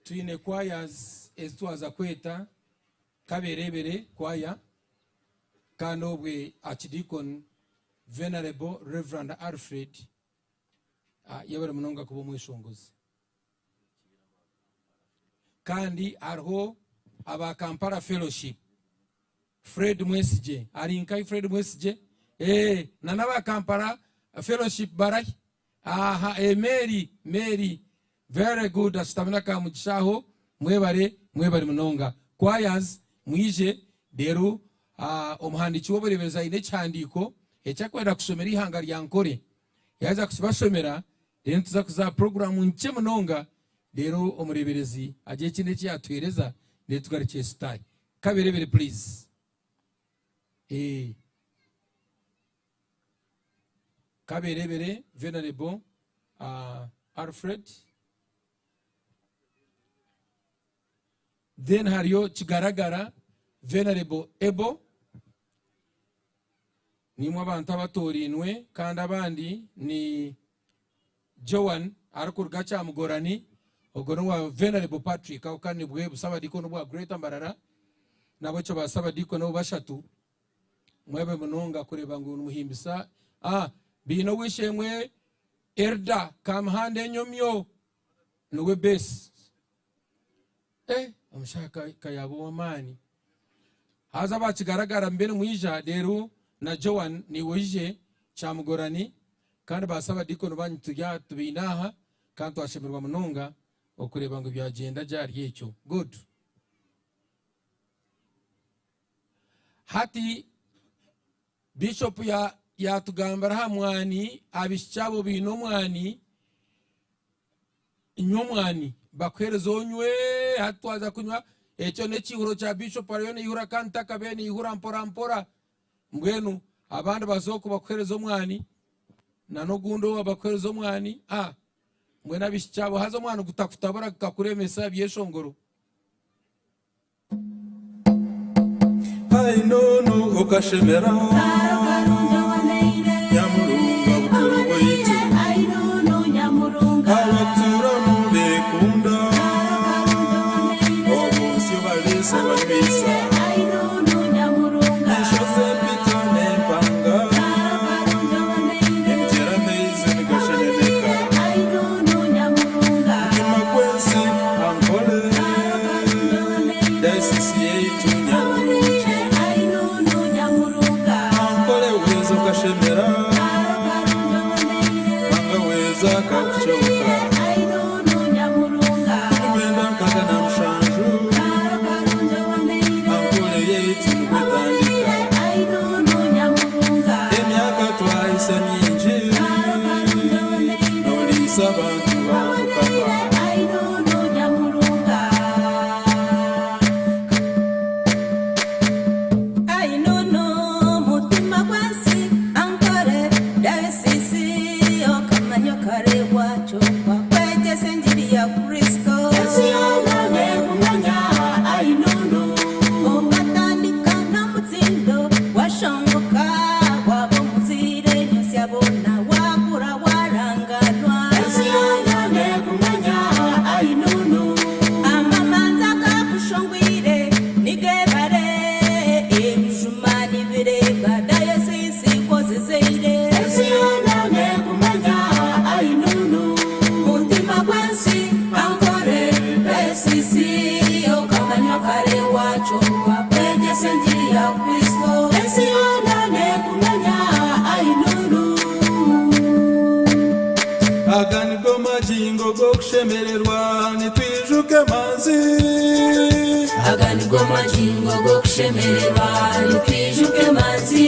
Twine choirs ezi twaza kweta Kaberebere choir kandi obwe Archdeacon Venerable Reverend Alfred yebare munonga kuba omweshongozi. Kandi hariho aba Kampala Fellowship Fred Mwesigye ari nkahi Fred Mwesigye? Eeh na n'aba Kampala Fellowship barahi? Aha eh Mary Mary very good ashutami na Kamugisha aho mwebare mwebare munonga. Choirs mwije reero omuhandiiki w'obureeberezi aine ekihandiiko eki arikwenda kushomera eihanga rya Nkore yaaheza kukibashomera reero nituza kuza aha puroguraamu nkye munonga reero omureeberezi agire ekindi eki yaatuheereza reero tugarukye sitaari. Kaberebere please. Eh. Kaberebere Venerable uh, Alfred. Then hariyo Kigaragara Venerable Ebo. Nimwe abantu abatorainwe kandi abandi ni Joan arikuruga Kyamugorani, ogwo n'owa Venerable Patrick aho kandi nibwe busabadiikoni obwa Greater Mbarara. Nahabwekyo ba sabadiikoni abo bashatu mwebe munonga kureeba ngu nimuhimbisa. Ah, baine ow'eishe-emwe Elder Kamuhanda Enyomyo niwe base. Eh, omushaija ka yaaba ow'amaani. Haza bakigaragara mbe nimwija reero na Joan naiwe oije Kyamugorani kandi ba sabadiikoni banyu turi aha tubaine aha kandi twashemererwa munonga okureeba ngu byagyenda gye ahari ekyo. Good. Hati Bishop ya yatugambira aha mwani abaishiki abo baine omwani nywa omwani bakuhereza onywe hati twaza kunywa ekyo n'ekiihuro kya Bishop ariyo naihura kandi takabaire naihura mpora mpora mbwenu abandi baza oku bakuhereza omwani na n'ogundi owa bakuhereza omwani ah mbwenu abaishiki abo haza omwani gutakutabura gukakuremesa ebyeshongoro. Ai noonu okashemera Nyamurunga buturo bwaitu Abatuuramu beekunda Omu nsi obariisa obanywaisa Enshozi empito n'empanga Emigyera amaizi nigasheneneka Mutima gw'ensi Ankole Dayosisi yaitu Nyamurungi Ankole weeza okashemera Ruhanga weeza akakucoka Turikwenda nkaga na mushanju Ankole yaitu nibwo etandika Emyaka twahisa mingi Noriisa abantu ba Mukama. Ensi yoona neekumanya, ai Nunu. Ensi yoona neekumanya, ai Nunu. Ensi yoona neekumanya, ai Nunu. Ensi yoona neekumanya, ai Nunu. Aga nigo magingo g'okushemererwa nitwijuka emanzi. Aga nigo magingo g'okushemererwa nitwijuka emanzi.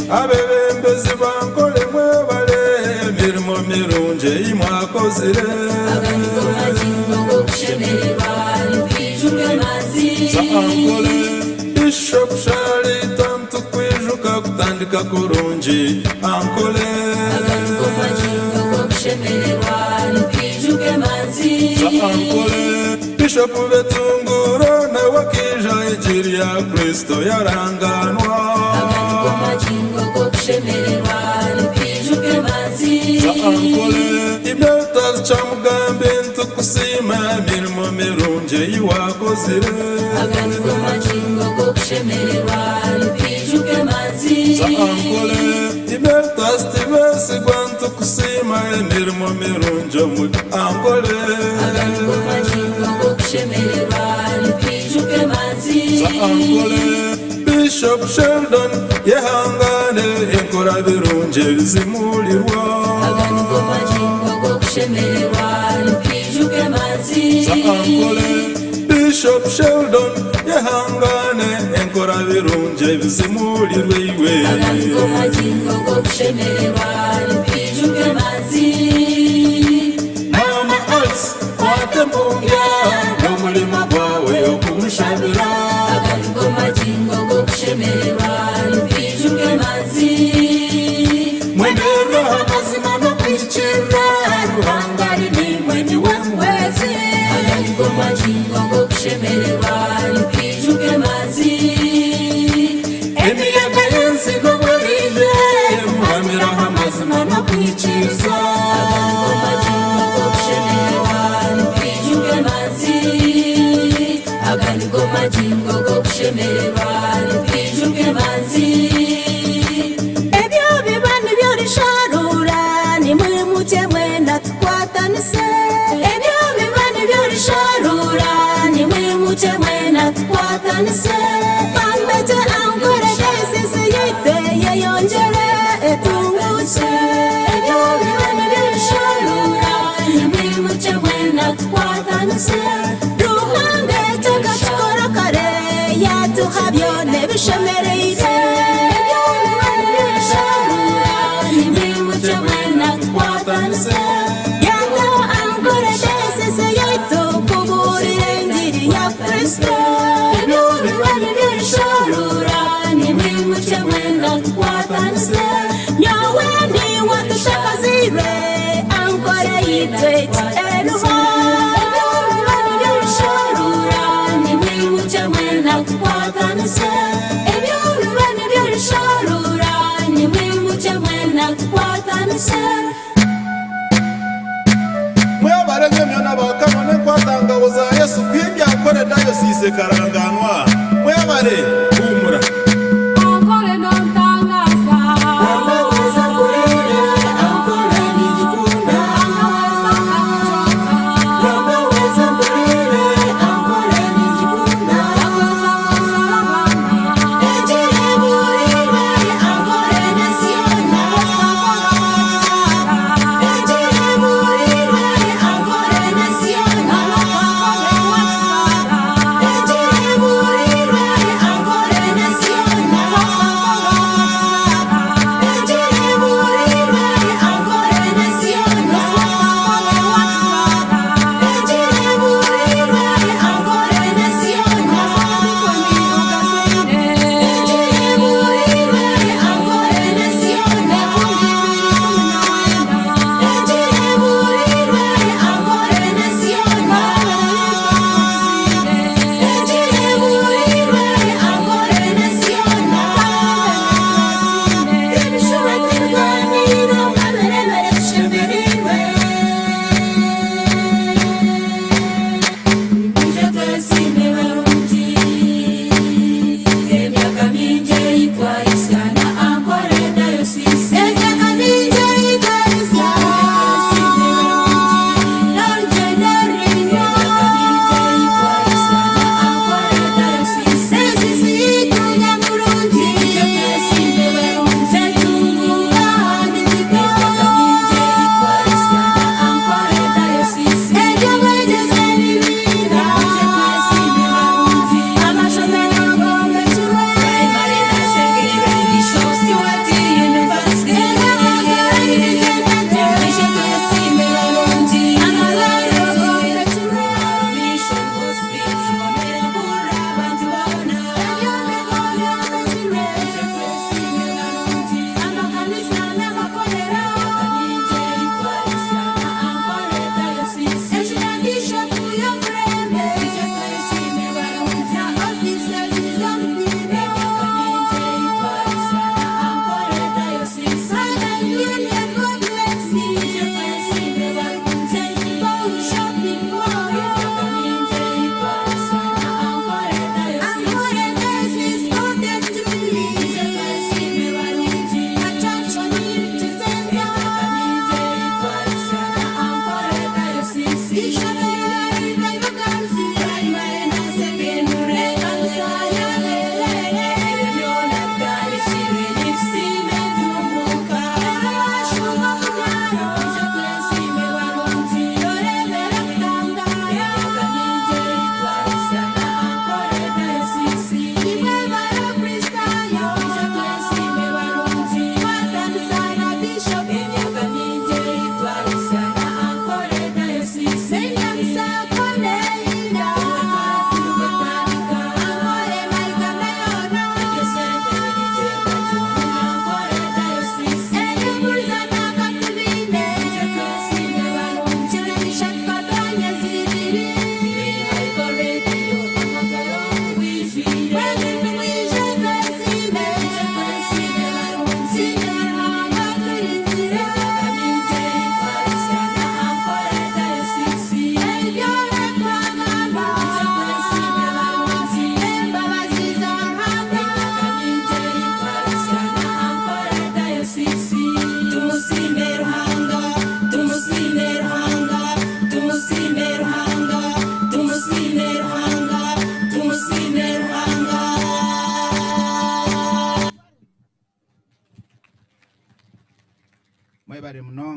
Abebembezi ba Ankole mwebale emirimo mirungi ei mwakozire. Aga nigo magingo g'okushemererwa nitwijuka emanzi. Za Ankole Bishop Sharita nitukwijuka kutandika kurungi Ankole. Aga nigo magingo g'okushemererwa nitwijuka emanzi. Za Ankole Bishop Betunguro nawe akaija engiri ya Kristo yaranganwa. Aga nigo magingo g'okushemererwa nitwijuka emanzi. Za Ankole Imeltas Kyamugambi nitukusiima emirimo mirungi ei wakozire. Aga nigo magingo g'okushemererwa nitwijuka emanzi. Za Ankole Imeltas Tibesigwa nitukusiima emirimo mirungi omuri Ankole. Aga nigo magingo g'okushemererwa nitwijuka emanzi. Za Ankole Bishop Sheldon yehangane enkora birungi ebizimurirwa. Aga nigo magingo g'okushemererwa nitwijuka emanzi. Za Ankole Bishop Sheldon yehangane enkora birungi ebizimurirwe iwe. Aga nigo magingo g'okushemererwa nitwijuka emanzi. Mama Alice kwata embumbya n'omurimo gwawe okumushabira. Aga nigo magingo g'okushemererwa nitwijuka emanzi. Mwemerwe amazima n'okuhikirira Ruhanga ari naimwe niwe muhwezi. Aga nigo magingo g'okushemererwa nitwijuka emanzi. Emiyaga y'ensi n'obu eriije muhamire aha mazima n'okuhikiiriza. Magingo g'okushemererwa nitwijuka emanzi. Ebyo biba nibyo risharura, nimwimukye mwena tukwatanise. Ebyo biba nibyo risharura, nimwimukye mwena tukwatanise. Bambegye Ankore dayosisi yaitu eyeyongyere etungukye. Ebyo biba nibyo risharura, Nimwimukye mwena tukwatanise. Ruhanga ekyo akakikora kare, yatuha byona ebishemereire. Ebyo biba nibyo risharura, nimwimukye mwena tukwatanise. Yataho Ankore dayosisi yaitu kubuurira engiri ya Kristo. Ebyo biba nibyo risharura, nimwimukye mwena tukwatanise. Nyowe niwe tutakaziirwe, Ankore yaitu eki eriho. Ebyo biba nibyo risharura, nimwimukye mwena tukwatanise. Ebyo biba nibyo risharura, nimwimukye mwena tukwatanise. Mwebare myona bakabone kwata ngabo za Yesu kwibya akore dayosise karanganwa. Mwebare humura. Ankore nontangaza. Naweza kurira, Ankore nijikunda. Naweza kurira, Ankore nijikunda. Ejireburirwe, Ankore nasiona. Ejireburirwe, Ankore nasiona. Ejireburirwe,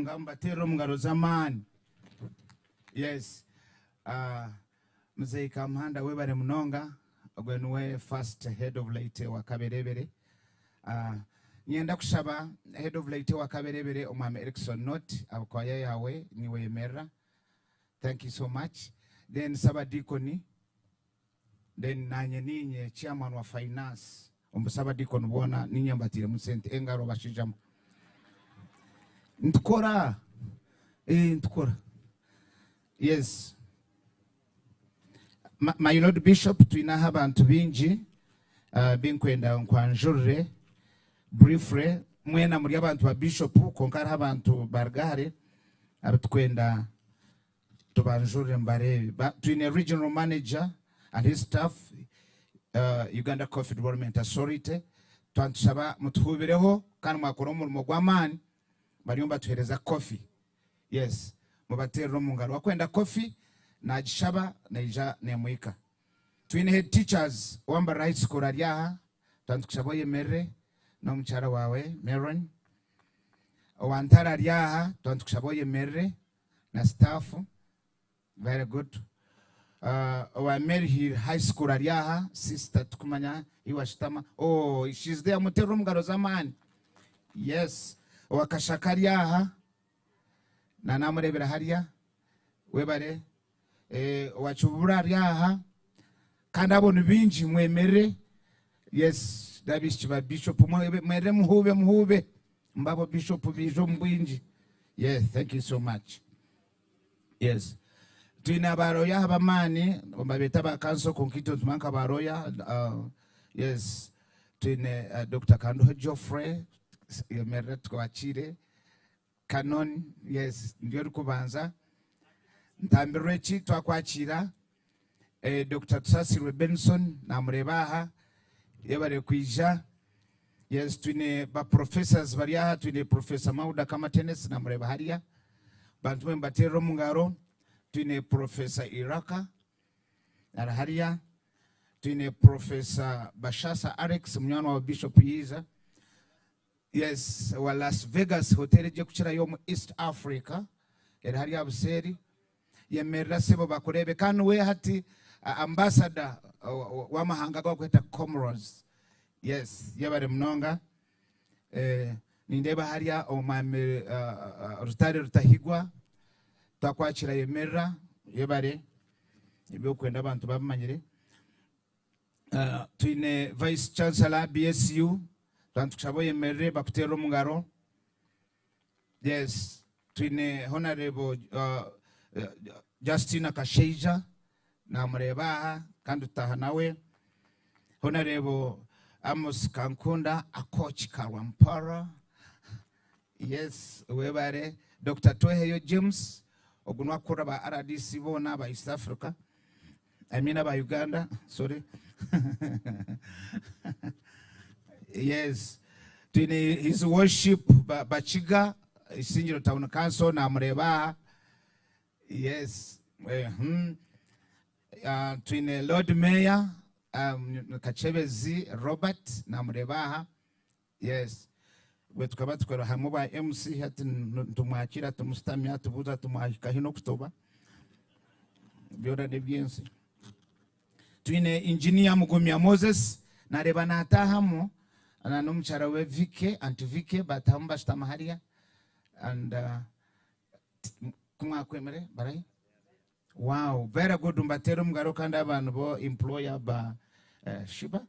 munonga mubateerere omu ngaro z'amaani. Yes. Uh, Muzeyi Kamuhanda webare munonga ogwe niwe first head of laity wa Kaberebere. Uh, nyenda kushaba head of laity wa Kaberebere omwami Erickson Not abakwaya yawe niwe yemerera. Thank you so much. Then Sabadikoni then nanye ninye chairman wa finance omu sabadikoni boona ninye mbatiiremu sente engaro bashijamu nitukora eh, nitukora yes my lord bishop twinaho abantu bingi uh, binkwenda nkwanjurire briefly mwena muri abantu ba bishop konka hariho abantu baruga hare abatukwenda tubanjurire mbareebe. Ba, twine regional manager and his staff, uh, Uganda Coffee Development Authority, twantushaba mutuhubireho kandi mwakora omurimo gw'amaani bariyo mbatuhereza coffee. Yes, mubaterere omu ngaro. Wakwenda coffee nagishaba naija nemuhika. Twine head teachers owambarira high school ari aha, twantukushaba oyemerere n'omukyara wawe Meron. Owantara ari aha, twantukushaba oyemerere na staff very good uh, owa Maryhill High School ari aha sister tukumanya iwashitama oh she's there muterera omungaro z'amaani yes owa Kashaka ari aha na namurebera harya webare eh, owa Kibubura ari aha kandi abo ni bingi mwemerere yes n'abaishiki ba bishop mwerere muhube muhube mbabo bishop biija omu bwingi yes thank you so much yes twine abaroya ab'amaani babeeta ba kanso kwonka itwe nitumanya nka baroya uh, yes twine uh, dr kanduho geoffrey yemerera twakiire canon yes ndiyo orikubanza ntambirwe eki twakwakiira eh, dr tusasirwe benson namureeba aha yebare kwija yes twine ba professors bari aha twine professor mauda kamatenesi namureeba hariya bantu mwe mbaterera omu ngaro twine professor iraka ari hariya twine professor bashasa alex munywani wa bishop yiza yes wa las vegas hotel egi ekukirayo omu east africa eri hariya buseeri yemerera sebo bakureebe kandi we hati ambassador w'amahanga agabakweta comoros yes yebare munonga eh, nindeeba hariya omwami rutare rutahigwa twakwakira yemerera yebare ebyokwenda abantu babimanyire uh, twine vice chancellor bsu twantukushaba oyemerere bakuteerera omu ngaro yes twine honorable uh, uh, justina kashaija namureeba aha kandi tutaha nawe honorable amos kankunda akochi karwampara yes webare dr tweheyo james ogu niwe ba rdc boona aba east africa I mean aba uganda sorry yes twine his worship bakiga isingiro town council namureeba aha yes eh, hmm. uh, twine lord mayor um, kachebezi robert namureeba aha yes gwe tukaba tukora hamwe ba mc hati ntumwakira tumusitamya tubuuza tumwahika hino okutoba byona n'ebyensi twine engineer mugumya moses nareeba natahamu na n'omukyara we vike anti vike batahamu bashutama hariya and uh, kumwakwemere barahi wow very good mbateera omugaro kandi abantu bo employer ba uh, shiba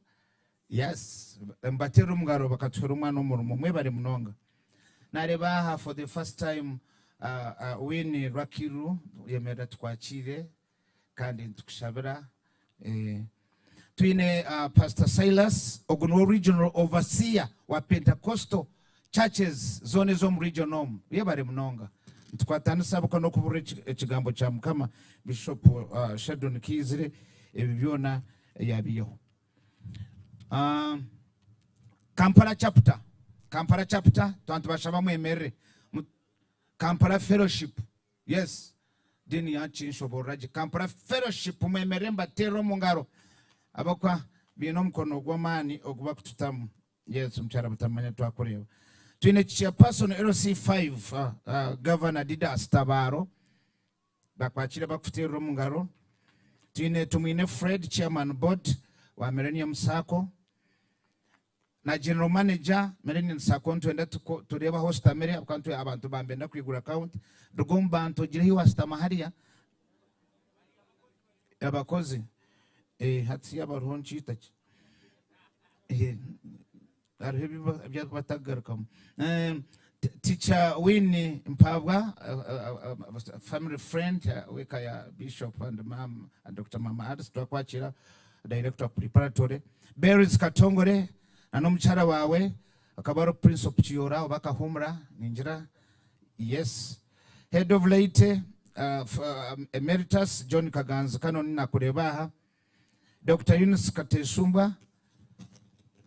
yes mbateera omugaro bakatuhera omwana omurimo mwebare munonga nareeba aha for the first time uh, uh, wini rakiru yemerera tukwakire kandi nitukushabira eh, twine uh, pastor silas ogu niwe regional overseer wa pentecostal churches zona ez'omu region omu yebare munonga nitukwatanisa buka n'okuburira ekigambo kya mukama bishop uh, shadon kiizire ebi byona yabiyeho uh, kampala chapter kampala chapter twantubashaba mwemerere kampala fellowship yes dini yakinshoborora gye kampala fellowship mwemerere mbateerere omu ngaro abakwa biine omukono gw'amaani ogu bakututamu yes omukyara butamanya twakureeba Twine Chairperson LC5 Governor Didas Tabaro bakwakire bakuteerera omu ngaro. Twine Tumwine Fred Chairman Board wa Millennium Sacco na General Manager Millennium Sacco. Nitwenda tureebe ahu oshutamire ahabw'okuba abantu bambenda kwigura account. Ruga omu bantu ogire ahu washutama hariya. Abakozi hati yaaba hariho nikiita ki? Hariho ebi batagarukamu. Teacher Winnie Mpabwa, family friend w'eka ya Bishop and Mom and Dr. Mama Alice, twakwakira, Director of Preparatory. Berries Katongore na n'omukyara wawe akaba ari Prince of Kiyora oba Kahumura ningira. Yes. Head of Laity Emeritus John Kaganzi Kanoni nakureeba aha. Dr. Eunice Kateshumbwa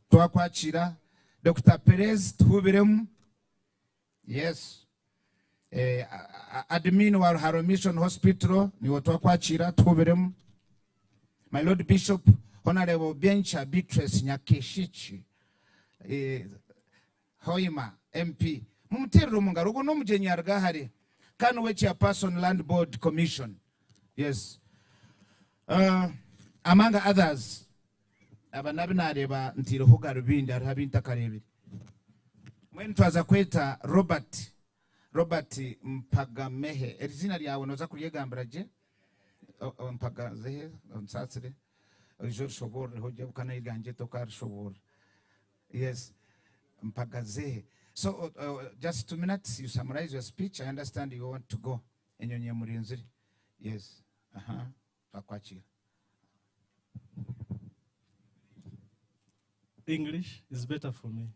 twakwakira. Dr. Perez tuhubiremu. Yes. Admin wa Ruharo Mission Hospital niwe twakwakira tuhubiremu. My Lord Bishop Honorable Bencha Beatrice Nyakeshichi Hoima MP mumuterere omu ngaro, ogwo n'omugyenyi aruga hare kandi we Chairperson Land Board Commission. Yes. Among others, aba nabi nareeba ntiireho garubindi, hariho abi ntakareebire. Mbwenu twaza kweta Robert Mpagamehe. Eriziina ryawe noza kuryegambira gye? Mpagazehe, onsaasire, oije orishoboororeho gye ahabw'okuba n'eryangye tokarishoboorora. Yes, Mpagazehe. So just 2 minutes, you summarize your speech. I understand you want to go. Enyonyi emurinzire. Yes. Aha. Twakwakira. English is better for me.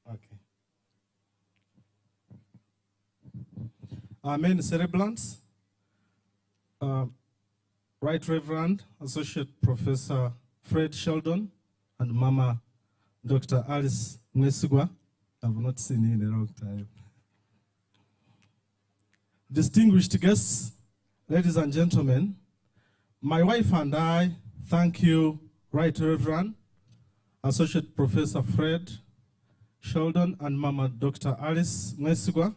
Okay. Amen, celebrants. Right Reverend Associate Professor Fred Sheldon and Mama Dr. Alice Mwesigwa. I've not seen you in a long time. Distinguished guests, ladies and gentlemen, my wife and I thank you, Right Reverend Associate Professor Fred Sheldon and Mama Dr. Alice Mwesigwa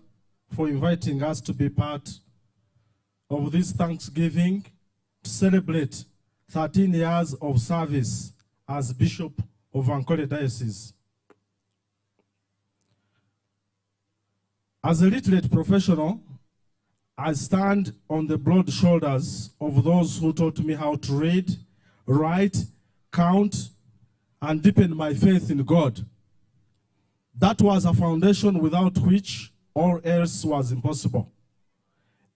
for inviting us to be part of this Thanksgiving to celebrate 13 years of service as Bishop of Ankole Diocese. As a literate professional, I stand on the broad shoulders of those who taught me how to read, write, count, and deepen my faith in God. That was a foundation without which all else was impossible,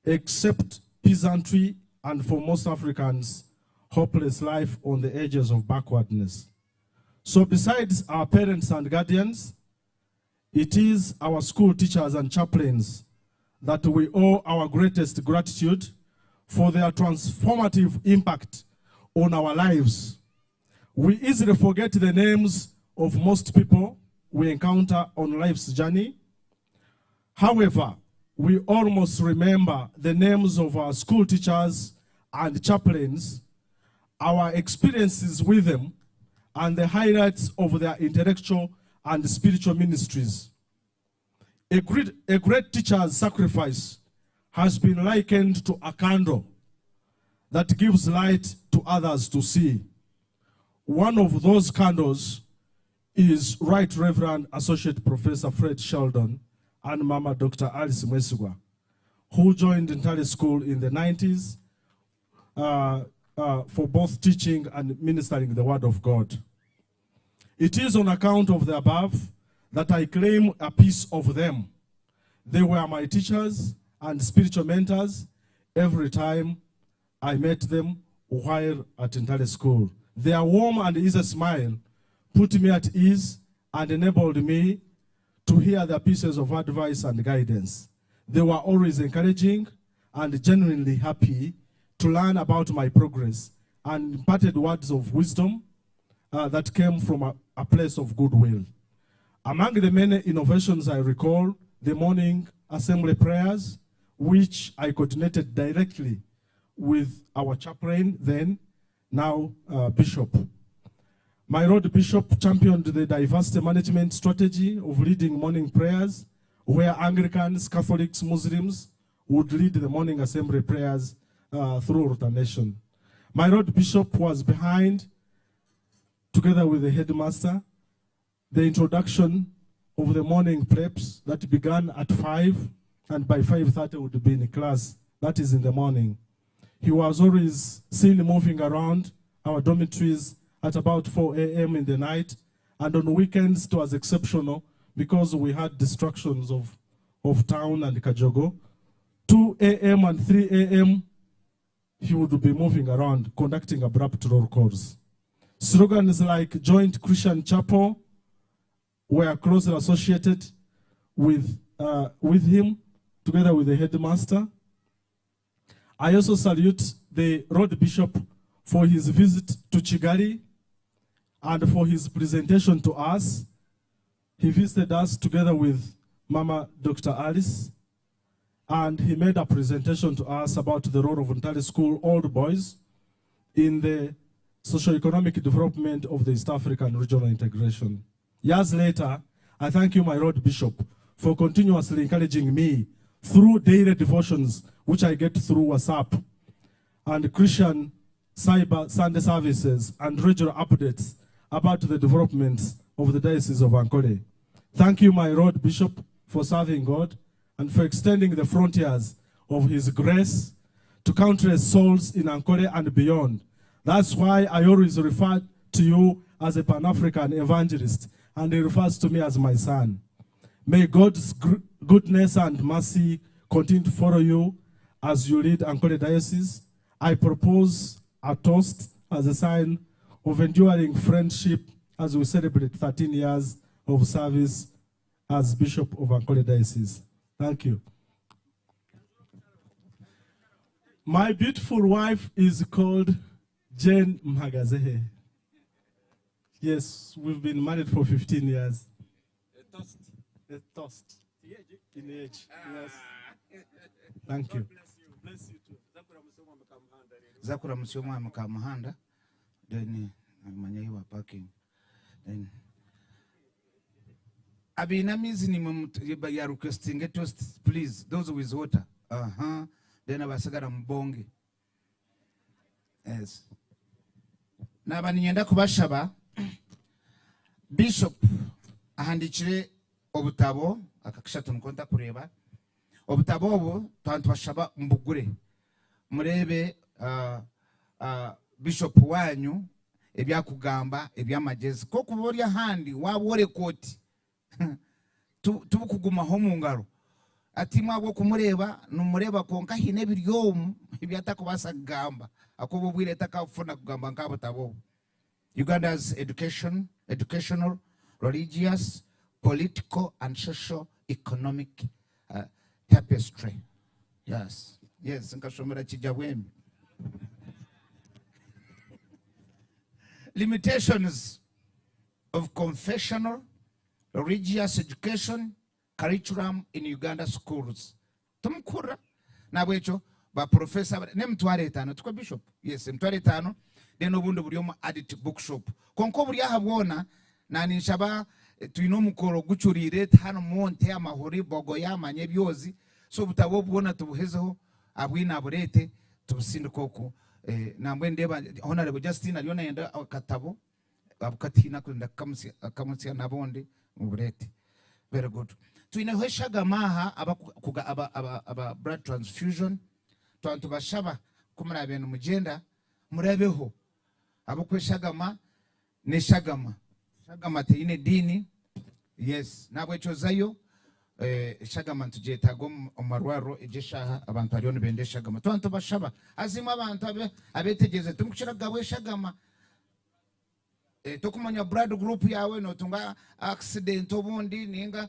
except peasantry and, for most Africans, hopeless life on the edges of backwardness. So besides our parents and guardians, it is our school teachers and chaplains that we owe our greatest gratitude for their transformative impact on our lives. We easily forget the names of most people we encounter on life's journey. However, we almost remember the names of our school teachers and chaplains, our experiences with them, and the highlights of their intellectual and spiritual ministries. A great teacher's sacrifice has been likened to a candle that gives light to others to see. One of those candles is Right Reverend Associate Professor Fred Sheldon and Mama Dr. Alice Mwesigwa, who joined Ntale School in the 90s for both teaching and ministering the Word of God. It is on account of the above that I claim a piece of them. They were my teachers and spiritual mentors every time I met them while at Ntale School. Their warm and easy smile put me at ease and enabled me to hear their pieces of advice and guidance. They were always encouraging and genuinely happy to learn about my progress and imparted words of wisdom that came from a place of goodwill. Among the many innovations I recall, the morning assembly prayers, which I coordinated directly with our chaplain then, now Bishop. My Lord Bishop championed the diversity management strategy of leading morning prayers, where Anglicans, Catholics, Muslims would lead the morning assembly prayers through alternation. My Lord Bishop was behind, together with the headmaster, the introduction of the morning preps that began at 5, and by 5:30 would be in class. That is in the morning. He was always seen moving around our dormitories at about 4 a.m. in the night, and on weekends it was exceptional because we had distractions of town and Kajogo. 2 a.m. and 3 a.m. he would be moving around, conducting abrupt roll calls. Slogans like Joint Christian Chapel were closely associated with him, together with the headmaster. I also salute the Lord Bishop for his visit to Kigali and for his presentation to us. He visited us together with Mama Dr. Alice, and he made a presentation to us about the role of Ntare School Old Boys in the socio-economic development of the East African regional integration. Years later, I thank you, my Lord Bishop, for continuously encouraging me through daily devotions, which I get through WhatsApp, and Christian Cyber Sunday services and regular updates about the developments of the Diocese of Ankole. Thank you, my Lord Bishop, for serving God and for extending the frontiers of His grace to countless souls in Ankole and beyond. That's why I always refer to you as a Pan-African evangelist, and he refers to me as my son. May God's goodness and mercy continue to follow you as you lead Ankole Diocese. I propose a toast as a sign of enduring friendship as we celebrate 13 years of service as Bishop of Ankole Diocese. Thank you. My beautiful wife is called Jane Mhagazehe. Yes, we've been married for 15 years. A toast. A toast. In age, yes. Thank you. Bless you too. Zakura musyomo Kamuhanda, then manya you are parking. Then abiina amaizi nimwe ya requesting a toast, please, those with water. Then abasigara mubonge. Yes. Naba ninyenda kubashaba Bishop ahandikire obutabo akakishatu niko ntakureba obutabo obu twantu bashaba mbugure murebe Bishop wanyu ebyakugamba ebyamagezi ko kuba ori ahandi waba oreka oti tubukugumaho mu ngaro ati mwabwo kumureba numureba konka hine ebiryomu ebyatakubasa kugamba akoba obwire takafuna kugamba nk'abutabo. Uganda's education, educational, religious, political, and social economic tapestry. Yes, yes, nkashomera Kijabwemi. Limitations of confessional religious education curriculum in Uganda schools. Tumukura nabwecho ba professor n'emitwaro 5 tukwa bishop. Yes, emitwaro 5 then obundi buri omu adit bookshop. Konko buri aha bwona nani nshaba twine omukoro gucurire hano monte amahuri bogoya manye byozi so butabo bwona tubuhezeho abwina aburete tubusindika oku nambwe ndeba Honorable Justin ariyo nayenda akatabo abukatina kwenda kamusia nabondi muburete. Very good. Twineho eshagama aha abakuga aba blood transfusion twantu bashaba kumura benu mugenda murebeho abakweshagama neshagama shagama teine dini. Yes, nabwe chozayo shagama ntujetago omarwaro ejeshaha abantu ariyo nibende shagama twantu bashaba azima abantu abetegeze tumukira gabwe shagama tokumanya blood group yawe notunga accident obundi ninga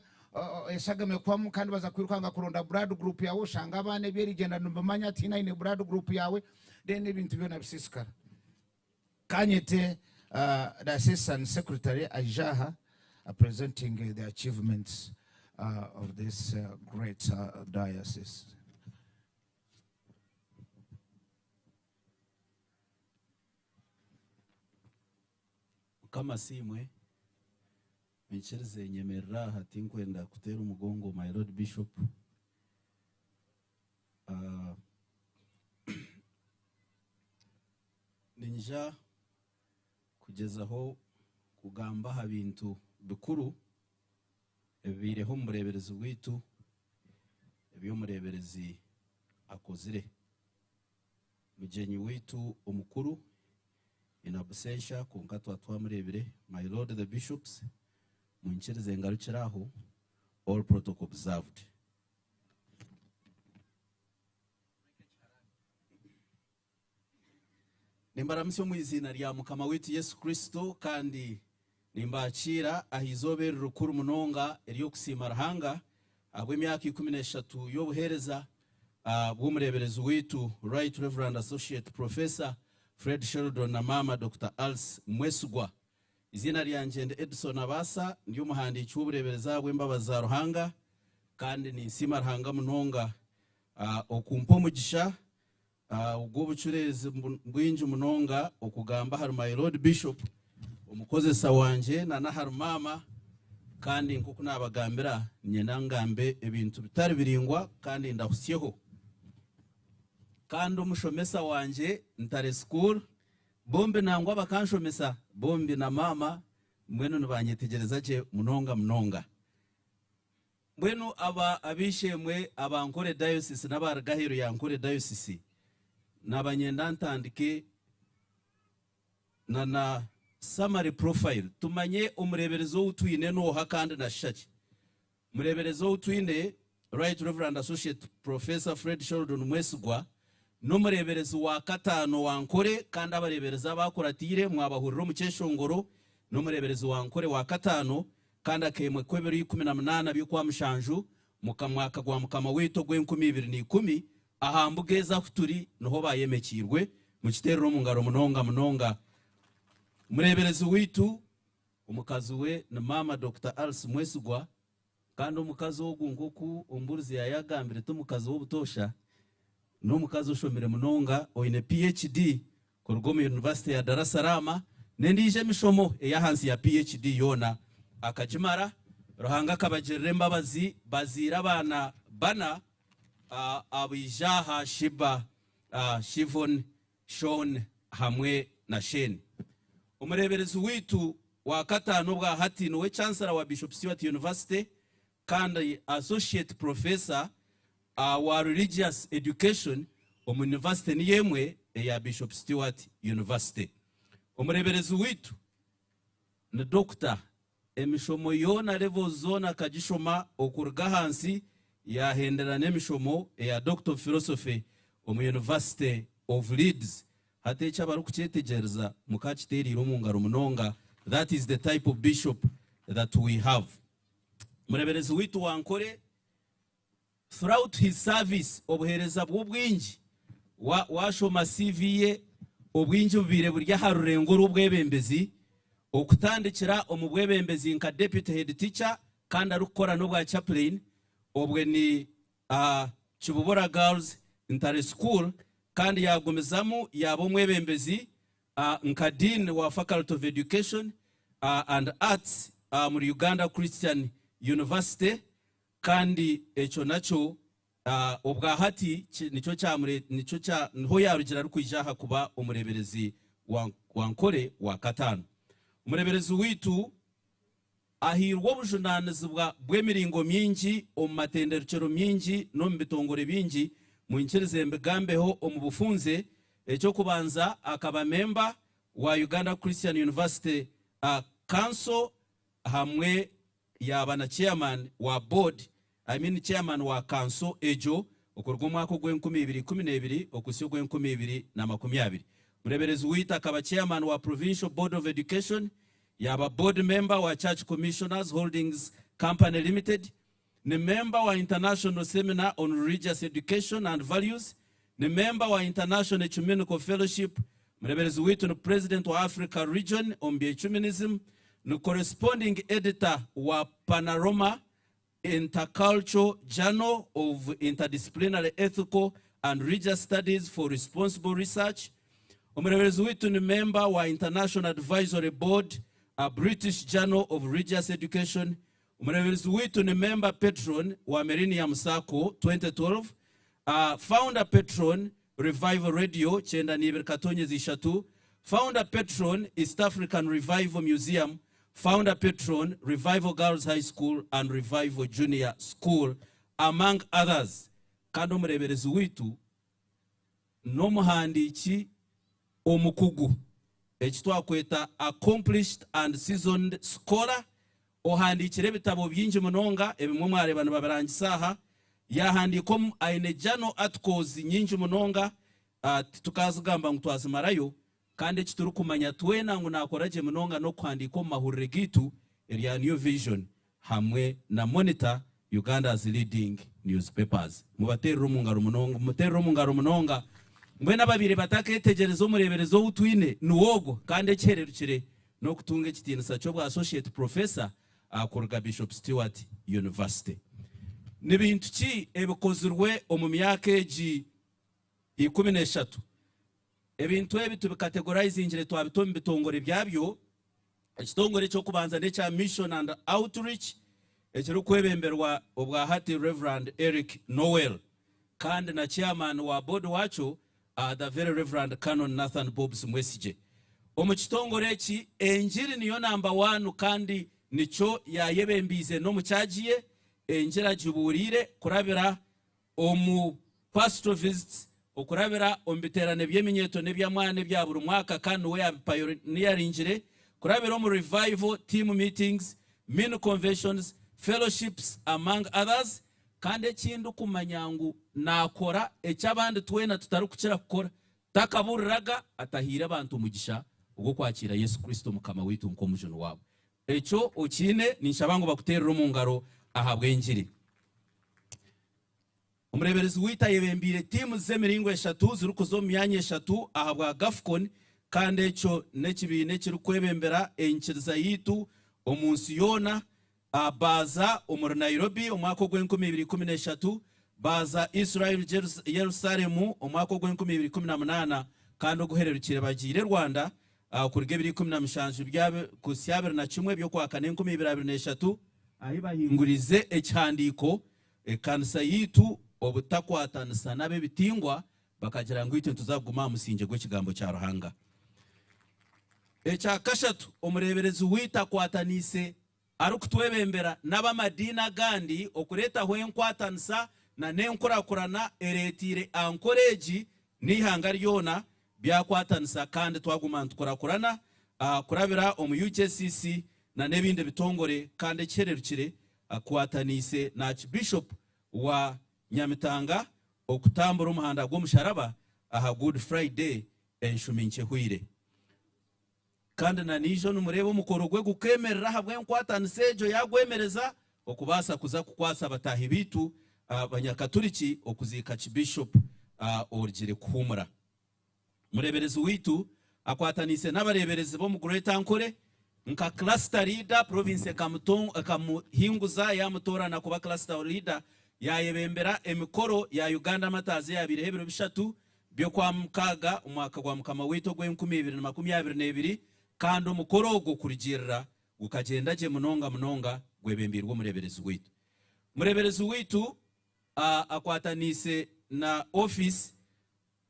eshagame kwamu kandi baza kwirukanga kuronda blood group yawe ushanga abana ebyerigenda nubamanya ati nine blood group yawe then ebintu byona bisisikara. Kanyete the assistant secretary Ajaha presenting the achievements of this great diocese. Mukama asiimwe. Mwikirize nyemerere aha tinkwenda kuteera omugongo my lord bishop. Ah, ninyija kugyezaho kugamba aha bintu bikuru ebibaireho omu bureeberezi bwaitu ebi omureeberezi akozire. Mugyenyi waitu omukuru in absentia kwonka twaba twamureebire, my lord the bishops, munyikirize ngarukire aho, all protocol observed. Nimbaramutsya omu iziina rya Mukama waitu Yesu Kristo kandi nimbakiira aha izooba eri rikuru munonga ery'okusiima Ruhanga ahabw'emyaka 13 y'obuheereza bw'omureeberezi waitu Right Reverend Associate Professor Fred Sheldon na Maama Dokita Alice Mwesigwa. Eiziina ryangye ndi Edson Abaasa, ndi omuhandiiki w'obureeberezi ahabw'embabazi za Ruhanga kandi ninsiima Ruhanga munonga okumpa omugisha Ogw'obucureezi bwingi munonga okugamba ahari my Lord Bishop, omukozesa wangye na n'ahari maama, kandi nk'oku naabagambira niinyenda ngambe ebintu bitari biraingwa kandi ndahutsyeho. Kandi omushomesa wangye Ntare School, bombi nangwa bakanshomesa bombi na maama, mbwenu nibanyetegyereza gye munonga munonga. Mbwenu aba ab'eishe-emwe aba Nkore Diocese n'abaruga aheeru ya Nkore Diocese naaba nyenda ntandike na na summary profile tumanye omureeberezi ou twine n'oha kandi nashusha ki. Omureeberezi ou twine Right Reverend Associate Professor Fred Sheldon Mwesigwa n'omureeberezi wa kataano wa Nkore kandi abareeberezi abaakuratiire mwabahurira omu kyeshongoro n'omureeberezi wa Nkore wa kataano Kandi akeemwe kw'ebiro 18 by'Okwamushanju, muka mwaka gwa Mukama waitu ogw'enkumi ibiri na ikumi, aha mbuga ezi ahu turi niho baayemekiirwe, mukiteerere omu ngaro munonga munonga. Omureeberezi waitu, omukazi we ni Maama Dokita Alice Mwesigwa, kandi omukazi ogu nk'oku omubuurizi yaayagambire ti mukazi w'obutoosha, N'omukazi oshomire munonga oine PHD kuruga omu Yunivasite ya Dar es Salaam n'endiijo emishomo ey'ahansi ya PHD yoona akagimara. Ruhanga akabagirira embabazi bazaire abaana bana Abijaaha, Shiba, Shivon, Shawn hamwe na Shane. Omureeberezi waitu wa kataano obwa hati niwe Chancellor wa Bishop Stuart University kandi Associate Professor wa Religious Education omu yunivasite niyo emwe eya Bishop Stuart University. Omureeberezi waitu ni Dokita, emishomo yoona levels zoona akagishoma okuruga ahansi yaahendera n'emishomo eya Doctor of Philosophy omu University of Leeds. Hati eki abarikukyetegyereza mukaakiteereire omu ngaro munonga, that is the type of bishop that we have. Omureeberezi waitu wa Nkore Throughout his service, obuheereza bwe obwingi, wa washoma CV ye, obwingi bubaire buri aha rurengo rw'obwebembezi, okutandikira omu bwebembezi nka Deputy Head Teacher kandi arikukora n'obwa Chaplain, obwe ni aha Kibubura Girls Ntare School kandi yagumizamu yaaba omwebembezi nka Dean wa Faculty of Education and Arts omuri Uganda Christian University. Kandi ekyo nakyo obwa hati nikyo nikyo niho yaarugira arikwija aha kuba omureeberezi wa wa Nkore wa kataano. Omureeberezi waitu ahairwe obujunaanizibwa bw'emiringo mingi omu matenderekyero mingi n'omu bitongore bingi, mwinkirize mbigambeho omu bufunze, eky'okubanza akaba memba wa Uganda Christian University Council hamwe yaaba na chairman wa board, I mean chairman wa kanso egyo okuruga omwaka ogw'enkumi ibiri ikumi n'ebiri okuhitsya ogw'enkumi ibiri na makumi abiri. Omureeberezi waitu akaba chairman wa Provincial Board of Education, yaaba board member wa Church Commissioners Holdings Company Limited, ni member wa International Seminar on Religious Education and Values, ni member wa International Ecumenical Fellowship, Omureeberezi waitu ni President wa Africa Region omu bya Ecumenism, ni Corresponding Editor wa Panorama Intercultural Journal of Interdisciplinary Ethical and Religious Studies for Responsible Research. Omureeberezi waitu ni member wa International Advisory Board British Journal of Religious Education. Omureeberezi waitu ni member patron wa Millennium Sacco 2012, founder patron Revival Radio kyenda n'ibiri katonyezi ishatu, founder patron East African Revival Museum, founder patron Revival Girls High School and Revival Junior School, among others. Kandi omureeberezi waitu n'omuhandiiki omukugu, eki twakweta accomplished and seasoned scholar, ohandiikire ebitabo bingi munonga, ebimwe mwareeba nibabirangisa aha, yaahandiika omu, aine journal articles nyingi munonga, titukazigamba ngu twazimarayo, kandi eki turikumanya twena ngu naakora gye munonga n'okuhandiika omu mahurire gaitu erya New Vision hamwe na Monitor, Uganda's leading newspapers. Mubateerere omu ngaro munonga, mumuteerere omu ngaro munonga. Mbwenu ababaire batakeetegyereza omureeberezi ou twine niwe ogwo, kandi ekihererukire n'okutunga ekitiinisa ky'obwa Associate Professor kuruga Bishop Stuart University. Ni bintu ki ebikozirwe omu myaka egi 13? Ebintu ebi tubikategorizingire twabita omu bitongore byabyo. Ekitongore eky'okubanza n'ekya Mission and Outreach ekirikwebemberwa obwa hati Rev. Eric Noel kandi na Chairman wa board waakyo The Very Rev. Canon Nathan Bobs Mwesigye. Omu kitongore eki engiri niyo namba waanu kandi nikyo yaayebembiize n'omu charge ye, engiri agibuuriire kurabira omu pastoral visits, okurabira omu biteerane by'eminyeeto n'eby'amaani ebya buri mwaka kandi niwe yaabipayoniyaringire, kurabira omu revival team meetings, mini conventions, fellowships among others, kandi eki ndikumanya ngu naakora eki abandi twena tutarikukira kukora, takabuuriraga atahaire abantu omugisha ogw'okwakiira Yesu Kristo Mukama waitu nk'omujuni waabo. Ekyo okiine, ninshaba ngu bakuteerere omu ngaro ahabw'engiri. Omureeberezi waitu ayebembeire tiimu z'emiringo eshatu zirikuza omu myanya eshatu ahabwa GAFCON kandi ekyo n'ekibiina ekirikwebembera enyikiriza yaitu omu nsi yoona. Baaza omuri Nairobi omwaka ogw'enkumi ibiri ikumi n'eshatu, baaza Israel Yerusalemu omwaka ogw'enkumi ibiri ikumi na munaana kandi oguhererukire bagiire Rwanda kuruga ebiro 17 kuhitsya 21 by'Okwakana 2023, ahi bahinguriize ekihandiiko ekanisa yaitu obutakwatanisa n'ab'ebitingwa bakagira ngu itwe nituza kuguma aha musingye gw'ekigambo kya Ruhanga. Ekya kashatu, omureeberezi waitu akwataniise arikutwebembera n'ab'amadiini agandi okureetaho enkwatanisa na n'enkurakurana ereeteire Ankole egi n'eihanga ryona byakwatanisa kandi twaguma nitukurakurana kurabira omu UJCC na n'ebindi bitongore kandi ekihererukire akwataniise na Archbishop wa Nyamitanga okutambura omuhanda gw'omusharaba aha Good Friday enshumi nkye ehweire. Kandi na naijo nimureeba omukoro gwe gukeemerera ahabw'enkwatanisa egyo yaagwemereza okubaasa kuza kukwatsa bataahi baitu Abanyakaturiki okuziika Archbishop orugire kuhuumura. Omureeberezi waitu akwataniise n'abareeberezi b'omu Greater Ankole nka Cluster Leader, Province ekamuhinguza yaamutoorana kuba Cluster Leader, yaayebembera emikoro ya Uganda Matters eyaabaireho ebiro bishatu by'Okwamukaaga omwaka gwa Mukama waitu ogw'enkumi ibiri na makumi abiri n'ebiri, kandi omukoro ogwo kurugiirira gukagyenda gye munonga munonga gwebembeirwe omureeberezi waitu. Omureeberezi waitu akwataniise na ofiisi,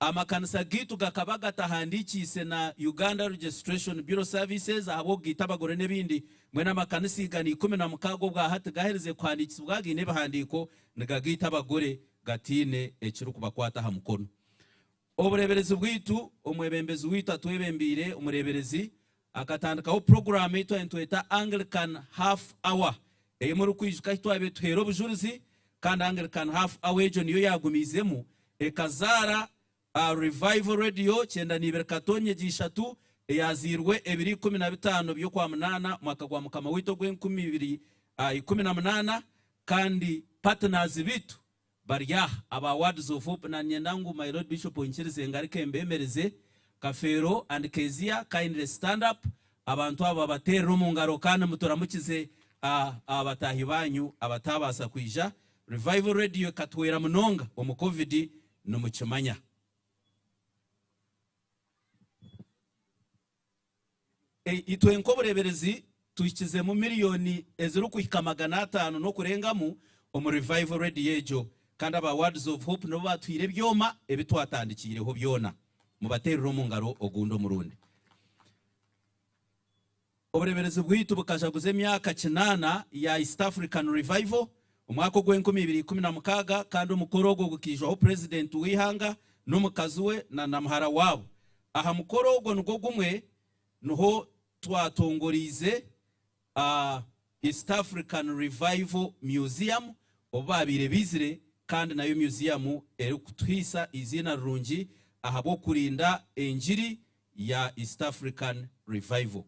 amakanisa gaitu gakaba gatahandiikiise na Uganda Registration Bureau Services ahabw'okugaita abagore n'ebindi, mbwenu amakanisa 116 obwa hati gaherize kuhandiikisibwa gaine ebihandiiko nigagaita abagore gataine ekirikubakwata aha mukono. Obureeberezi bwaitu, Omwebembezi waitu atwebembeire, omureeberezi, akatandikaho puroguraamu ei twaba nitweta Anglican Half Hour ei murikwijuka ahu twabaire tuheera obujurizi kandi Anglican Half Hour egyo niyo yaagumiizemu ekazaara Revival Radio kyenda n'ibiri katonyegye ishatu eyaazairwe ebiro 15 by'Okwamunaana mwaka gwa Mukama waitu ogw'enkumi ibiri ikumi na munaana Kandi partners bitu bari aha aba Words of Hope na niinyenda ngu my Lord Bishop oinyikirize ngaruke mbemereze, Kafeero and Kezia kindly stand up, abantu aba babateerere omu ngaro kandi muturamukize abataahi baanyu abataabaasa kwija. Revival Radio ekatuhwera munonga omu Covid nimukimanya. Itwe nk'obureeberezi tuhikizemu miriyoni ezirikuhika 500 n'okurengamu omu Revival Radio egyo kandi aba Words of Hope nibo baatuhaire ebyoma ebi twatandikiireho byona. Mubateerere omu ngaro ogundi omurundi. Obureeberezi bwaitu bukajaguza emyaka kinaana ya East African Revival omwaka ogw'enkumi ibiri ikumi na mukaaga kandi omukoro ogwo gukaijwaho Purezidenti w'eihanga n'omukazi we na na muhara waabo. Aha mukoro ogwo nigwo gumwe niho twatongoriize East African Revival Museum obu baabaire baizire kandi nayo museum erikutuhaisa eiziina rirungi ahabw'okurinda engiri ya East African Revival.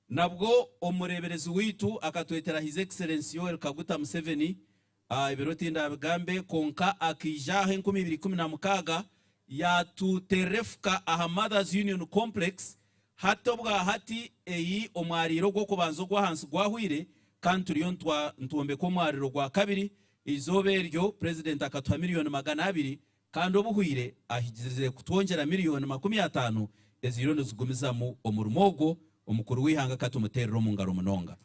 Nabwo omureeberezi waitu akatwetera His Excellency Yoweri Kaguta Museveni, ebiro tindabigambe kwonka akaija aha 2016 yaatuteerera efuka aha Mothers Union Complex, hati obwa hati ei omwariiro ogw'okubanza ogw'ahansi gwahweire kandi turiyo nitwombeka omwariiro gwa kabiri, eizooba eryo Purezidenti akatuha miriyoni 200 Kandi obuhwire ahigirize kutwongyera miriyoni 50 eziriyo nizigumizamu omurimo ogwo, omukuru w'eihanga katumuteerere omu ngaro munonga.